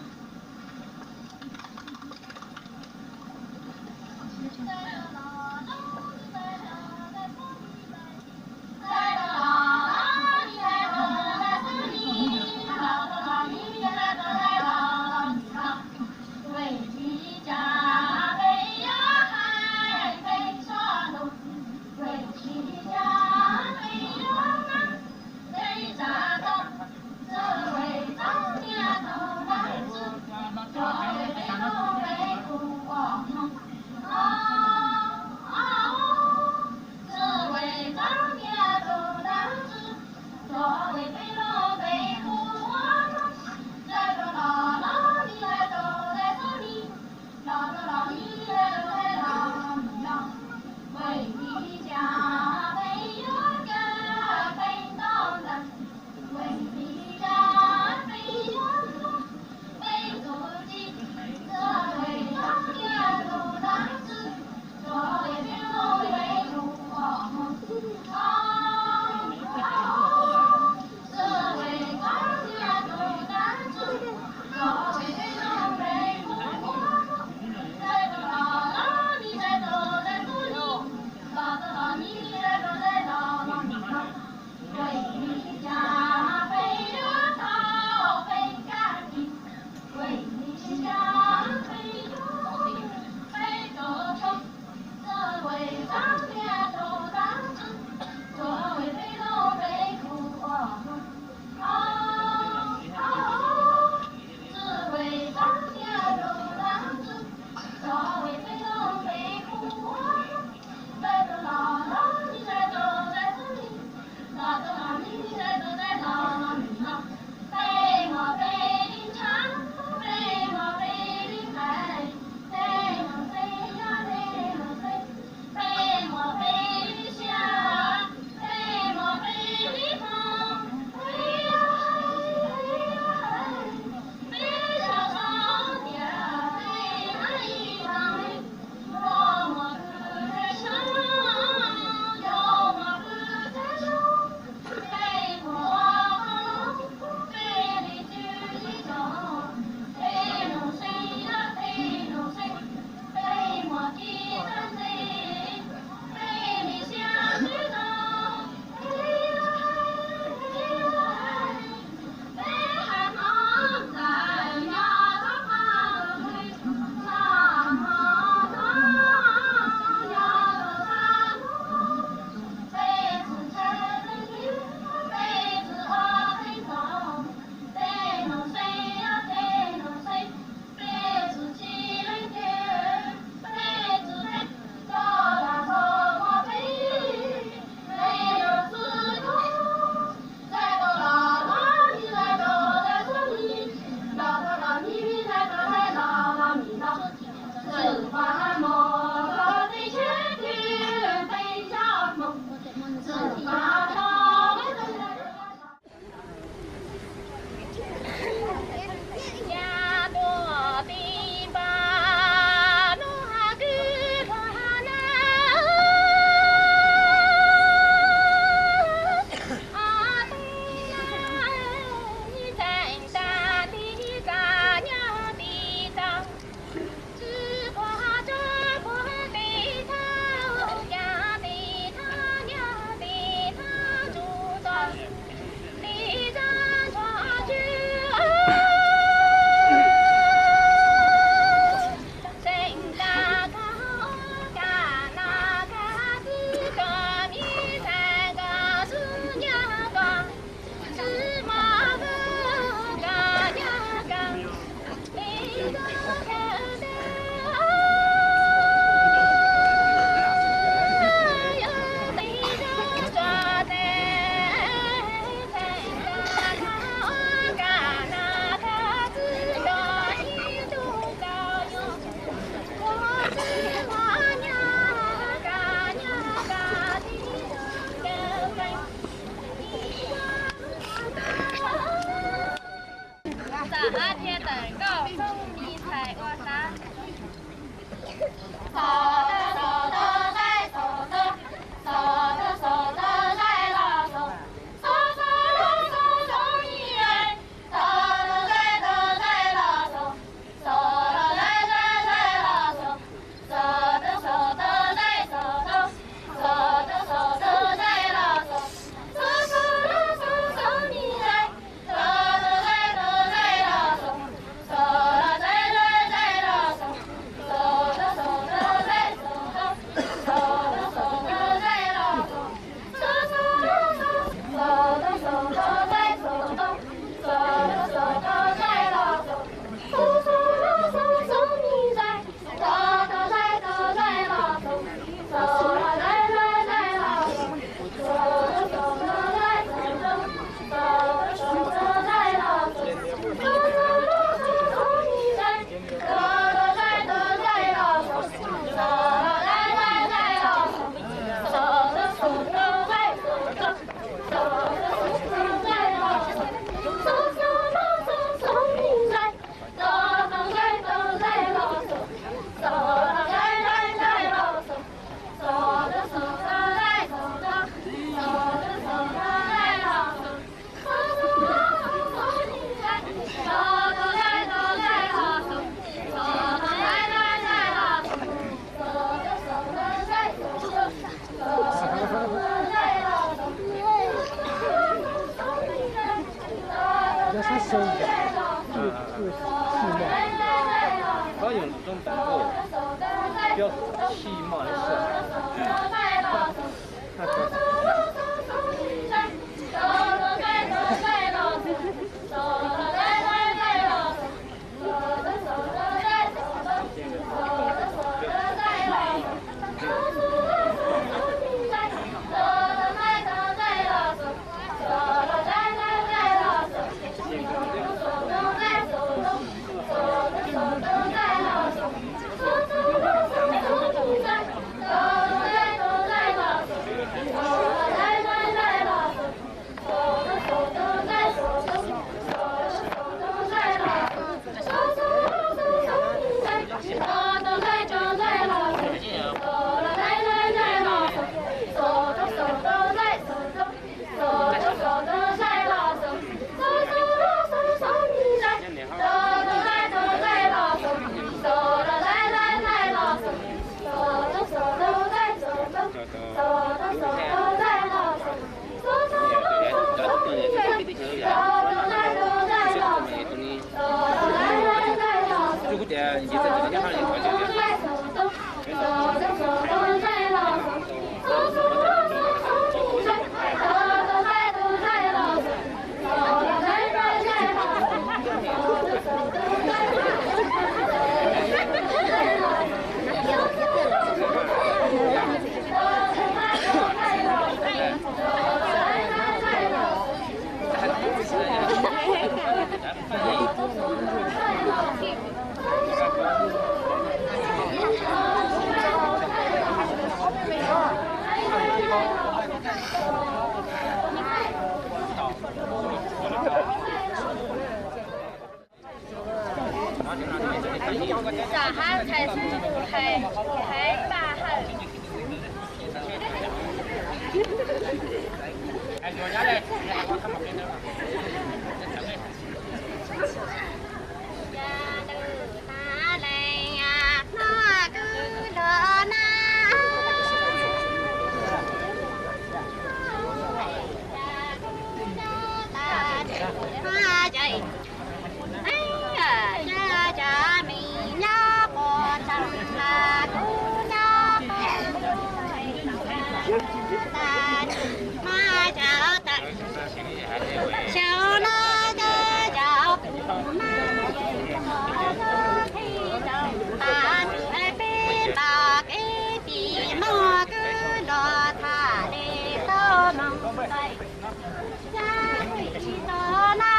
Có dùng trong tận cô. Cho khi mà nó sợ. Tam hab ntxhais xwb tus hais, hais paj hawm. Cas lwm tag lees no kuv los na. Cov me nyuam quav tsees los kuv nyob qhov ntawd, mas cov tawm xyov no cov cov kuv mas yeej qhov lub thij rau tas tus peb los kev tim no kuv los tham li tau moos tawm. Yog kuv tsis tau na,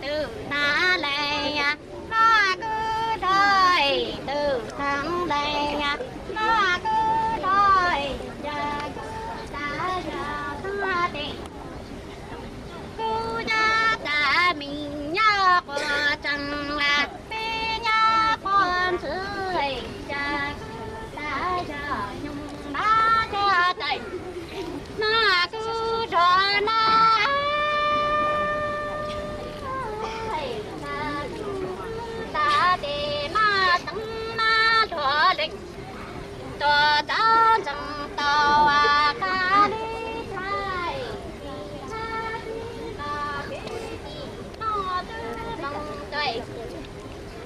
twb tag lees no kuv rov twb tag lees no kuv rov, cas kuv tas yog tag tes. Kuv cov tas me nyuam quav tsees los peb nyuam quav ntxwv, cas kuv tas yog nyoog nab cov tawm no kuv rov na. Tas tes mas teev mas nrov lees, tos tau ntsees tau qab li thaij, tsis tau peb tim no twb zoo nraim,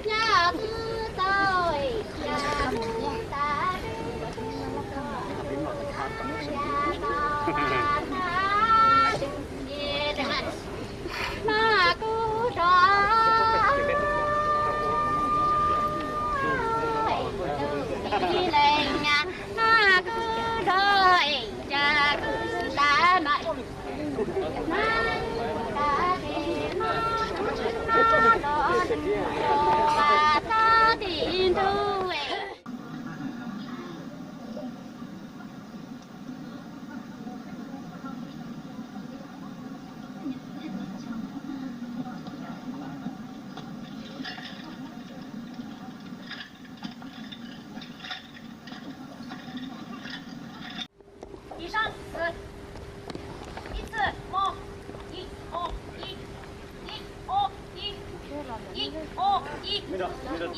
nyob twb tau, yog twb tas peb tim no, yog tau qab li mas kuv rov lees, mas kuv rov, cas kuv tas mas, mas kuv tas tes mas, mas los, los txog tim ntug. Ib sab, ib txwm, mo, ib, o, ib, ib, o, ib, ib, o, ib,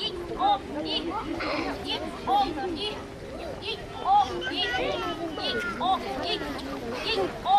ib, o, ib, ib, o, ib, ib, o, ib, ib, o, ib, ib, o.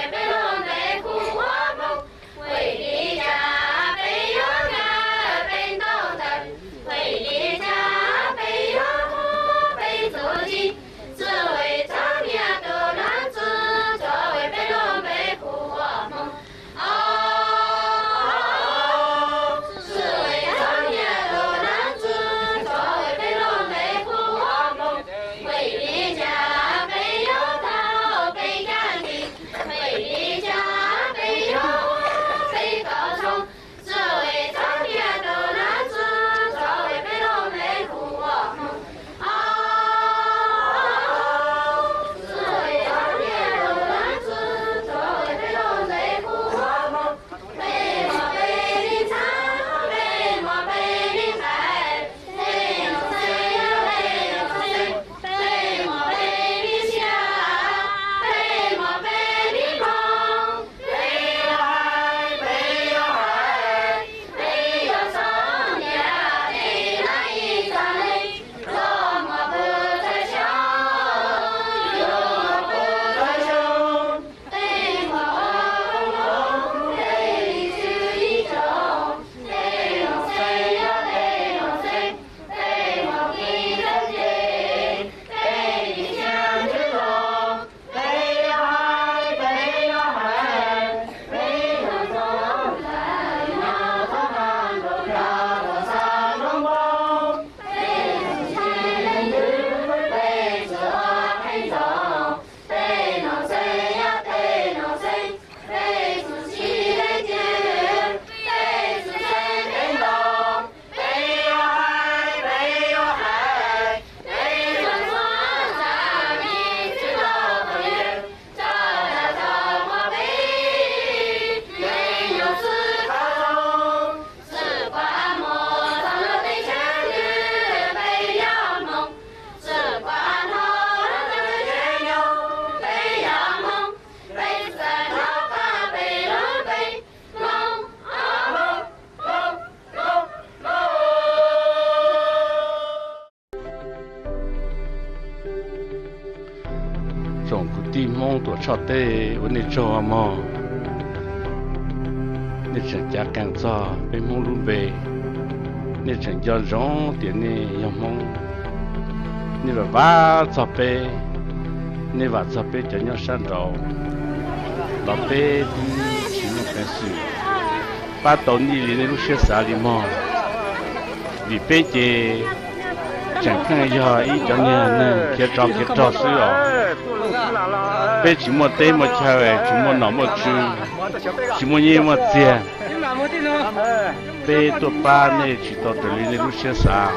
es peb lub npe hu ua Hmoob. Vim li cas peb yuav nyiam peb ntaub ntawv? Vim li cas peb yuav muab peb txuj ci? Txhua tus txhob nyiam tus leej txiv, tso es peb lub npe hu ua Hmoob. Txhua tus txhob nyiam tus leej txiv, tso es peb lub npe hu ua Hmoob. Vim li cas peb yuav thov peb caj nti? Vim li cas peb yuav peb kom zoo? Txhua tus txhob nyiam tus leej txiv, tso es peb lub npe hu ua Hmoob. Txhua tus txhob nyiam tus leej txiv, tso es peb lub npe hu ua Hmoob. Peb muaj peb li ntxhab, peb muaj peb li nqaij, peb muaj peb li xeeb, peb muaj peb li siab, peb muaj peb li hmoov. Peb yuav hais, peb yuav hais, peb yuav txhob nyiam tej lawv ib txhia leej. Txoj muag pw txhawv xyoob, yuav pw txhawv xyoob. Peb muaj peb li tswv yim tsaug, peb muaj peb yog peb muaj peb, peb muaj peb txawj ntse, peb li xiab ntxwv los. Peb yuav hais, peb yuav hais, peb yuav txhob ntshai, yuav txhob ntshai, yuav txhob ntshai nroo npoo. Peb txhob ntshai leej twg, peb txhob ua qhev ntxoog, peb nuj txeeg yog peb nuj txeeg, peb txhob ntshai leej twg, peb txhob ntshai peb ntaub. Peb yuav hais, peb yuav hais, peb yuav txhob ntshai, peb txhob ntshai, txhob ntshai, peb yuav txhawb qhov zoo. Txawm pab muaj txog lub teb chaws twg, peb yog Hmoob. Txawm pab hnov txog lub teb chaws nyoog, peb yog Hmoob. Peb txawm hnov qab peb lub npe Hmoob, Hmoob, Hmoob, Hmoob, Hmoob. Tsoom kwv tij Hmoob Tuam Tshoj teb ua nej tsaug mog. Nej tseem cav qees txog peb Hmoob lub npe, nej tseem nco ntsoov tias nej yog Hmoob. Nej vam vam txog peb, nej vam txog peb cov nyob sab nraud los peb twb tsis muaj peev xwm pab tau nej li nej lub siab xav li mog. Vim peb ces tseem pheej yog ib cov niag neeg khiav tsov khiav rog xwb os. Peb tsis muaj teb muaj chaw, tsis muaj nom muaj tswv, tsis muaj nyiaj muaj txiag. Peb tuaj pab nej tsis tau raws li nej lub siab xav.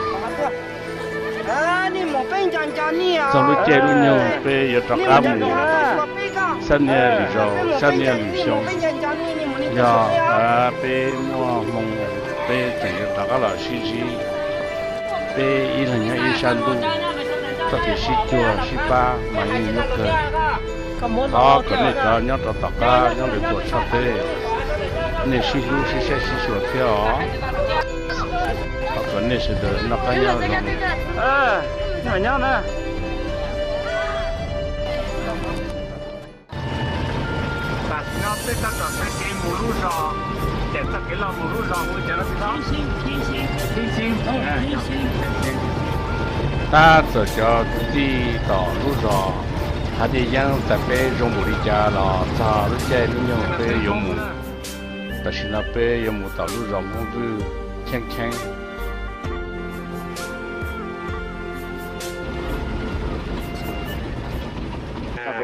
Txog lub caij lub nyoog peb yuav rov qab mus xab niag lwm zaus, xab niag lwm xyoo. Yog peb muaj hmoo, peb tseem yuav rov qab los sib ntsib. Peb ib leeg nyob ib sab ntuj, txoj kev sib cuag sib pab mas yeej muaj kawg. Thov kom nej cov nyob rau tom qab nyob lwm Tuam Tshoj teb, nej sib hlub sib saib sib xyuas thiab os. Thov kom nej sawv daws noj qab nyob zoo. Nyob na. Tam sim no peb tab tom taug kev mus lub zos, cawm txoj kev los mus lub zos hu cov no xwb. Tab txawm cov kwv tij tom lub zos Hav Diaj Yeeb txais peb zoo npaum li cas los txog lub caij lub nyoog peb yuav mus. Tam sim no peb yuav mus tom lub zos Hmoob Vwj Cheeb Cheeb.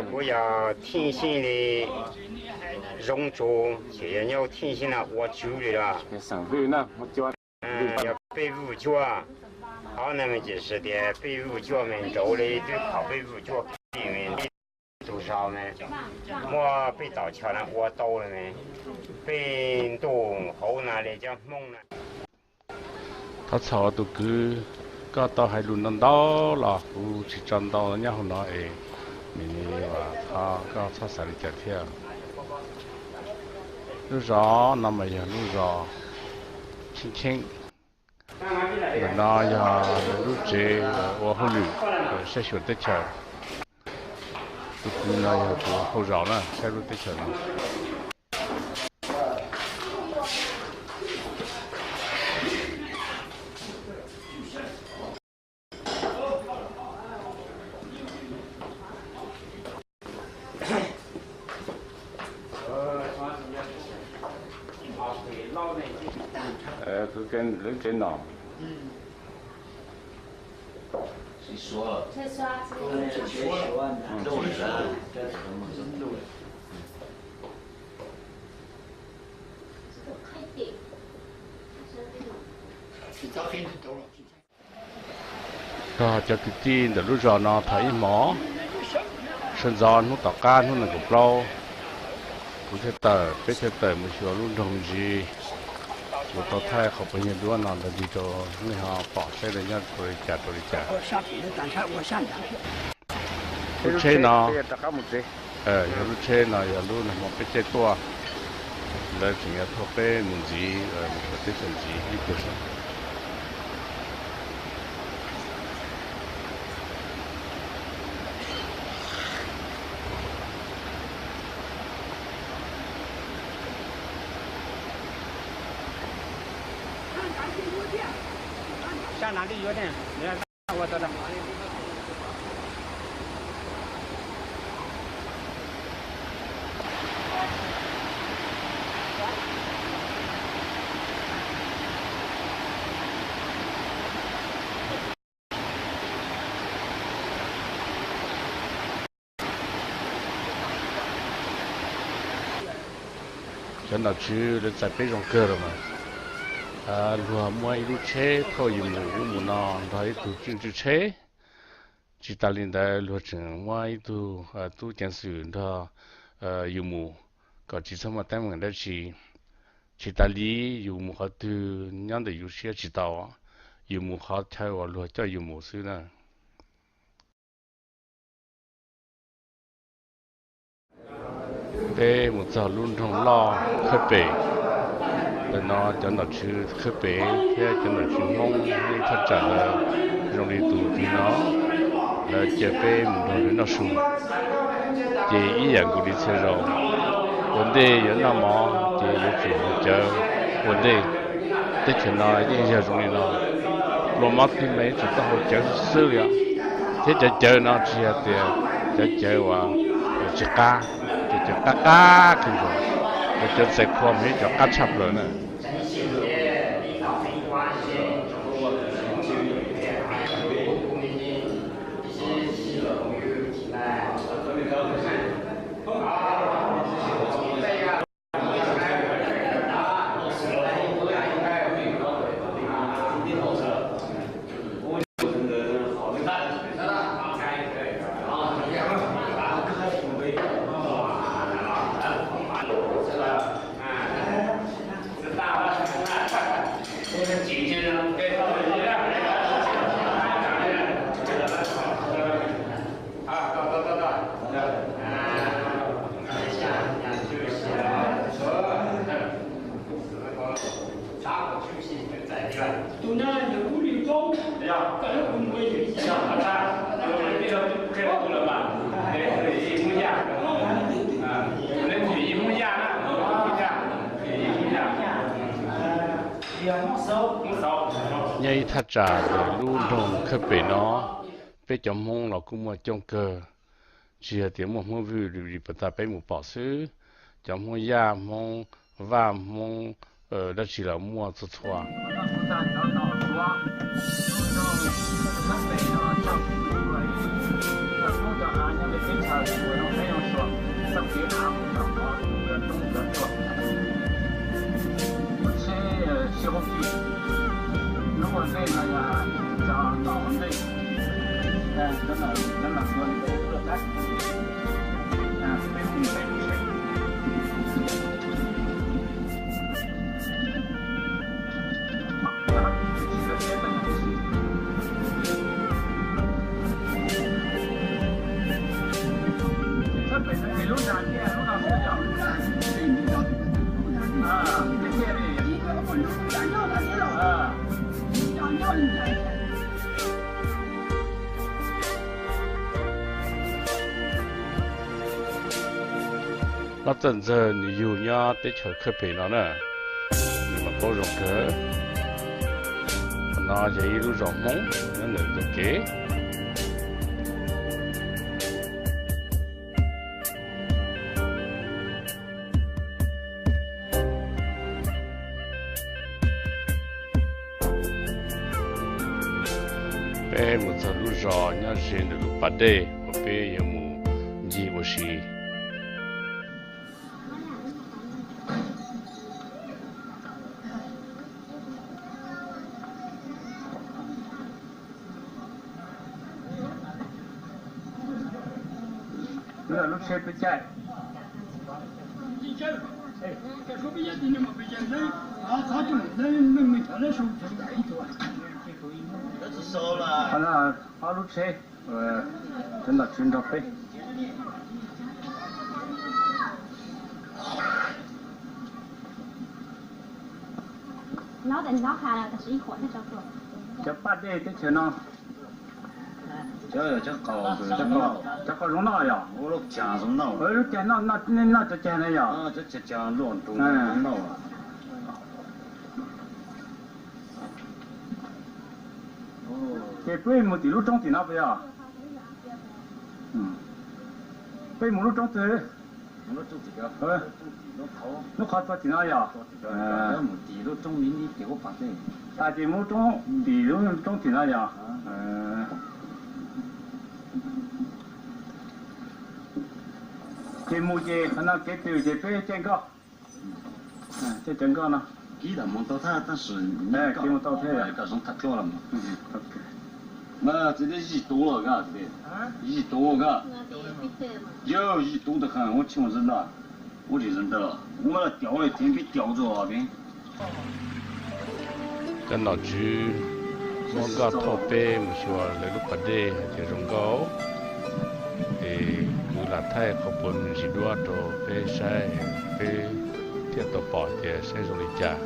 Kuv yog thij sij li zoo tsuv ces yog nyob thij sij no ua tswv li los. Yog peb vwj cuaj, qhov no ces tias peb vwj cuaj me nraud li twb thaum peb vwj cuaj kiag me ntej tug zos me muab peb tom chaw no ua tau lawm me. Peb ntuj hauv no li cov Hmoob na. Thov txhob tus kwv, koj tau hais lus ntau ntau los kuv tsis tso ntau nyob hauv no es, thov koj txhob xav li cas thiab. Lub zos no mas yog lub zos Cheeb Cheeb. Ntawm no yog lub tsev ua hauj lwm saib xyuas teb chaws. Tus kwv no yog tus hauj zaus na, saib lub teb chaws no. Lub tsev no. Kog cov kwv tij ntawm lub zos no thaum ib hmos, sawv ntxov hnub tom qab hnub nees nkaum plaub, kuv thiaj tawm, peb thiaj tawm mus xyuas lub nroog Ntsis. Kuv tau thaij qhov pab nyuag duab no ntawd ntsis rau nej ho pom saib lawv nyob rau li cas rau li cas. Lub tsheb no, yog lub tsheb no yog lub nag hmo peb caij tuaj, lawv tseem yuav thauj peb mus ntxiv, mus teb chaws ntxiv ib pliag saib. Cov nom tswv lawv txais peb zoo kawg los mas, luag muab ib lub tsheb thauj yus mus ub mus no nrog ib tug tswj tsheb. Tsis tas li ntawd luag tseem muab ib tug tub ceev xwm nrog yus mus kom tsis txhob muaj teeb meem dab tsi. Tsis tas li yus mus qhov twg nyob ntawm yus siab tsis tau, yus mus qhov chaw uas luag coj yus mus xwb na. Peb mus txog lub nroog loj Khawb Pem. Ntawm no cov nom tswv Khawb Pem thiab cov nom tswv Hmoob yeej thaj tsam lawv zoo li tus twg no, lawv cia peb mus nrog lawv noj su. Ces ib yam nkaus li txhia zaus, ua ntej yuav noj mov ces yuav tsum haus cawv ua ntej. Teb chaws no yeej yog zoo li no, pluas mob twg mas yuav tsum tau haus cawv xwb xwb li os. Thiab cov cawv no tsis yog tias cov cawv uas tsis qab, cov cawv qab qab kawg nkaus, cov cawv txais qhua mas yog cov qab tshaj plaws na. Tus no ntawm ub li Nyob ib thaj tsam ntawm lub nroog Khawj Pem no, peb cov Hmoob los kuj muaj coob kawg, tsis yog tias muaj Hmoob Vwj li puas tas peb mus pom xwb. Cov Hmoob Yaj, Hmoob Vaj, Hmoob dab tsi los muaj txhua txhua. Lub txawj ntxawg nws yug nyob teb chaws Khawj Pem no na, nws mas paub zoo kawg. Qhov no yog ib lub zos Hmoob nyob ntawm ntug kev. Peb mus txog lub zos nyob ze ntawm lub pas dej uas peb yuav mus ncig ua si. Lub tsheb peb caij. Qhov no ob lub tsheb, cov nom tswv nrog peb. Cov paj dej teb chaws no. Cov qaum zoo noj yog? Lub caag noj, nej noj cov caag na yog? Ces peb mus tim lub roob tim no puas yog? Peb mus lub roob twg? Lub qhov txog tim no yog? Ces mus lub roob tim, lub roob tim no yog? Ces mus ces qhov no kev twg ces peb caij nkoj. Caij cov nkoj no. Kev mus tau thiab. Yij tus, yij tus, yawg yij tus ntawd qhov ua tsis ua ntawd, ua tsis ntawd, ua cov li thiab peb cov txog. Cov nom tswv muab nkoj thauj peb mus xyuas lawv lub pas dej hais tias zoo nkauj, es kuv lam thaij qhov puas ntsis duab rau peb saib, peb thiaj tau pom tias saib zoo li cas.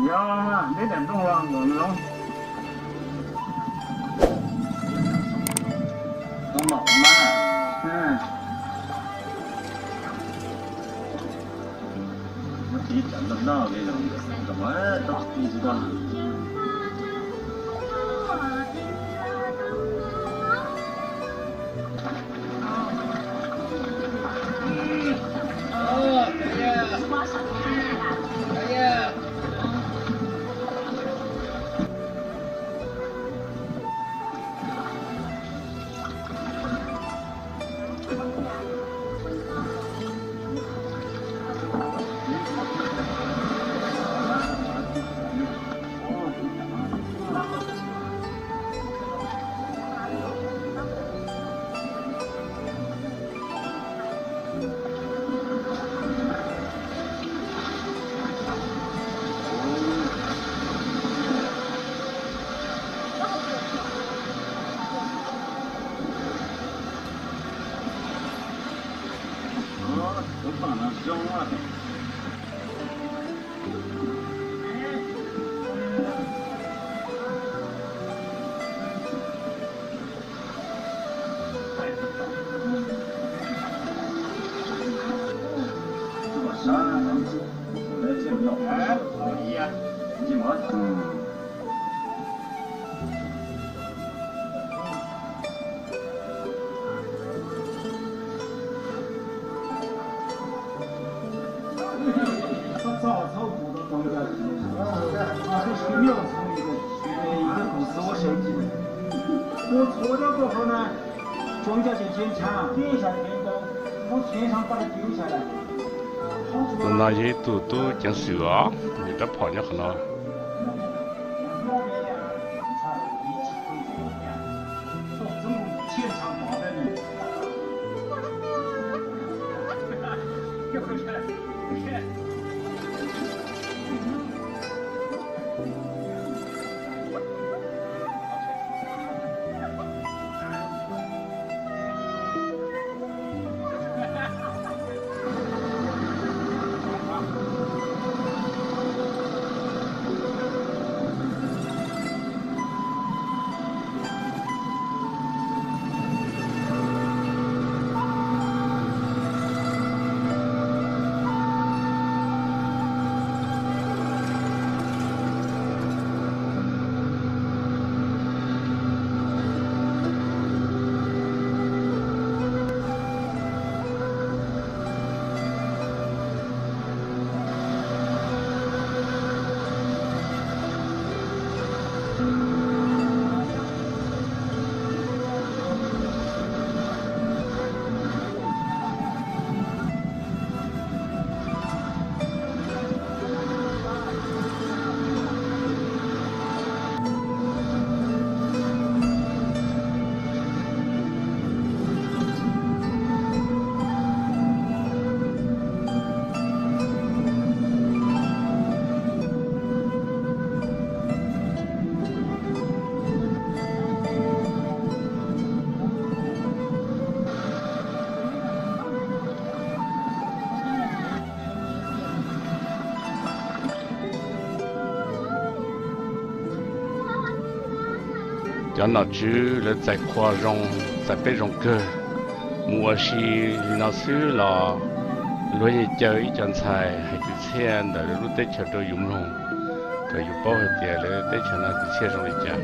Yog, neb daim nplooj los nkaus no. Tau maum mas. Tib cov noj noj li los tau tib tsis tau. Tus no yog ib tug tub ceev xwm os, nws rab phom nyob qhov no. Cov nom tswv lawv txais qhua zoo, txais peb zoo kawg. Mus ua si li no xwb los luag yeej caw ib co ntxhais hais kwv txhiaj ntawm lub teb chaws rau yus mloog, kom yus paub hais tias lawv teb chaws no kwv txhiaj zoo li cas.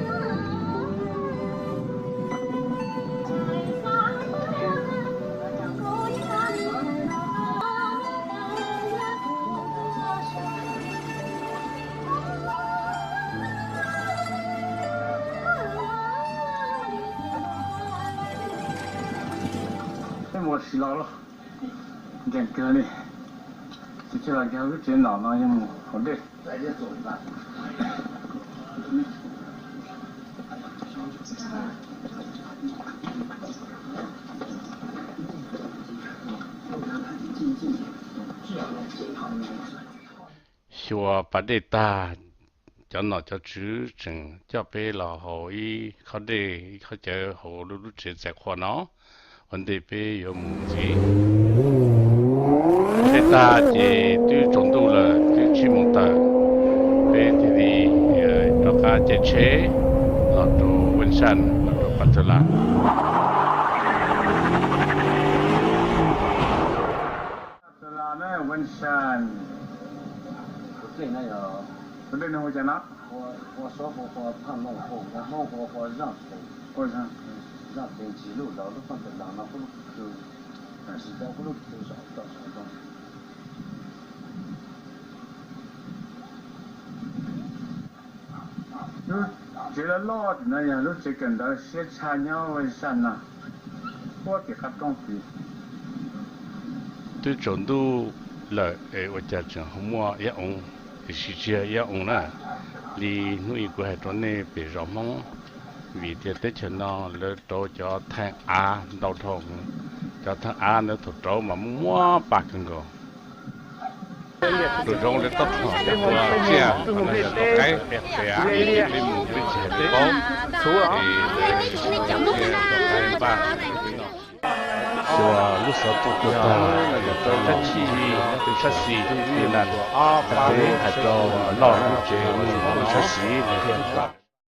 Peb mus ua si los los, nkees kawg li. Tsis txhob los nkag lub tsev nom no, yog mus haus dej. Xyuas pas dej tag, cov nom cov tswv tseem coj peb los haus ib khob dej ib khob cawv hauv lub lub tsev txais qhua no, ua ntej peb yuav mus ntxiv. Dej tag ces twb tsaus ntuj lawm, twb tsib moos tawm. Peb Caij tsheb los rau Vaj Saj, los rau Pas Txawg Las. Lub tsev loj loj tim no yog lub tsev kawm ntawv siab tshaj nyob Vaj Saj no, puag tim qab roob tid. Twb tsaus ntuj lawm es ua cas tseem ho muaj iab oo, es tsis tsis yog iab oo na. Li hnub ib kuv hais rau nej pem zos Hmoob, vim tias teb chaws no lawv rauv cov theej av ntau dhau, cov theej av ntawd thaum rauv mas muaj muaj paj kawg nkaus. Tus zoo lawv tab tom ua tsiaj, qhov no yog tus qaib, peb mus peb tsis hais li paub, es lawv ua tsiaj tus qaib npaj no. Xyuas lub xov tooj tuaj tag, yog rau sab tshib, sab xis, li na, peb hais rau loj lub tsev, sab xis,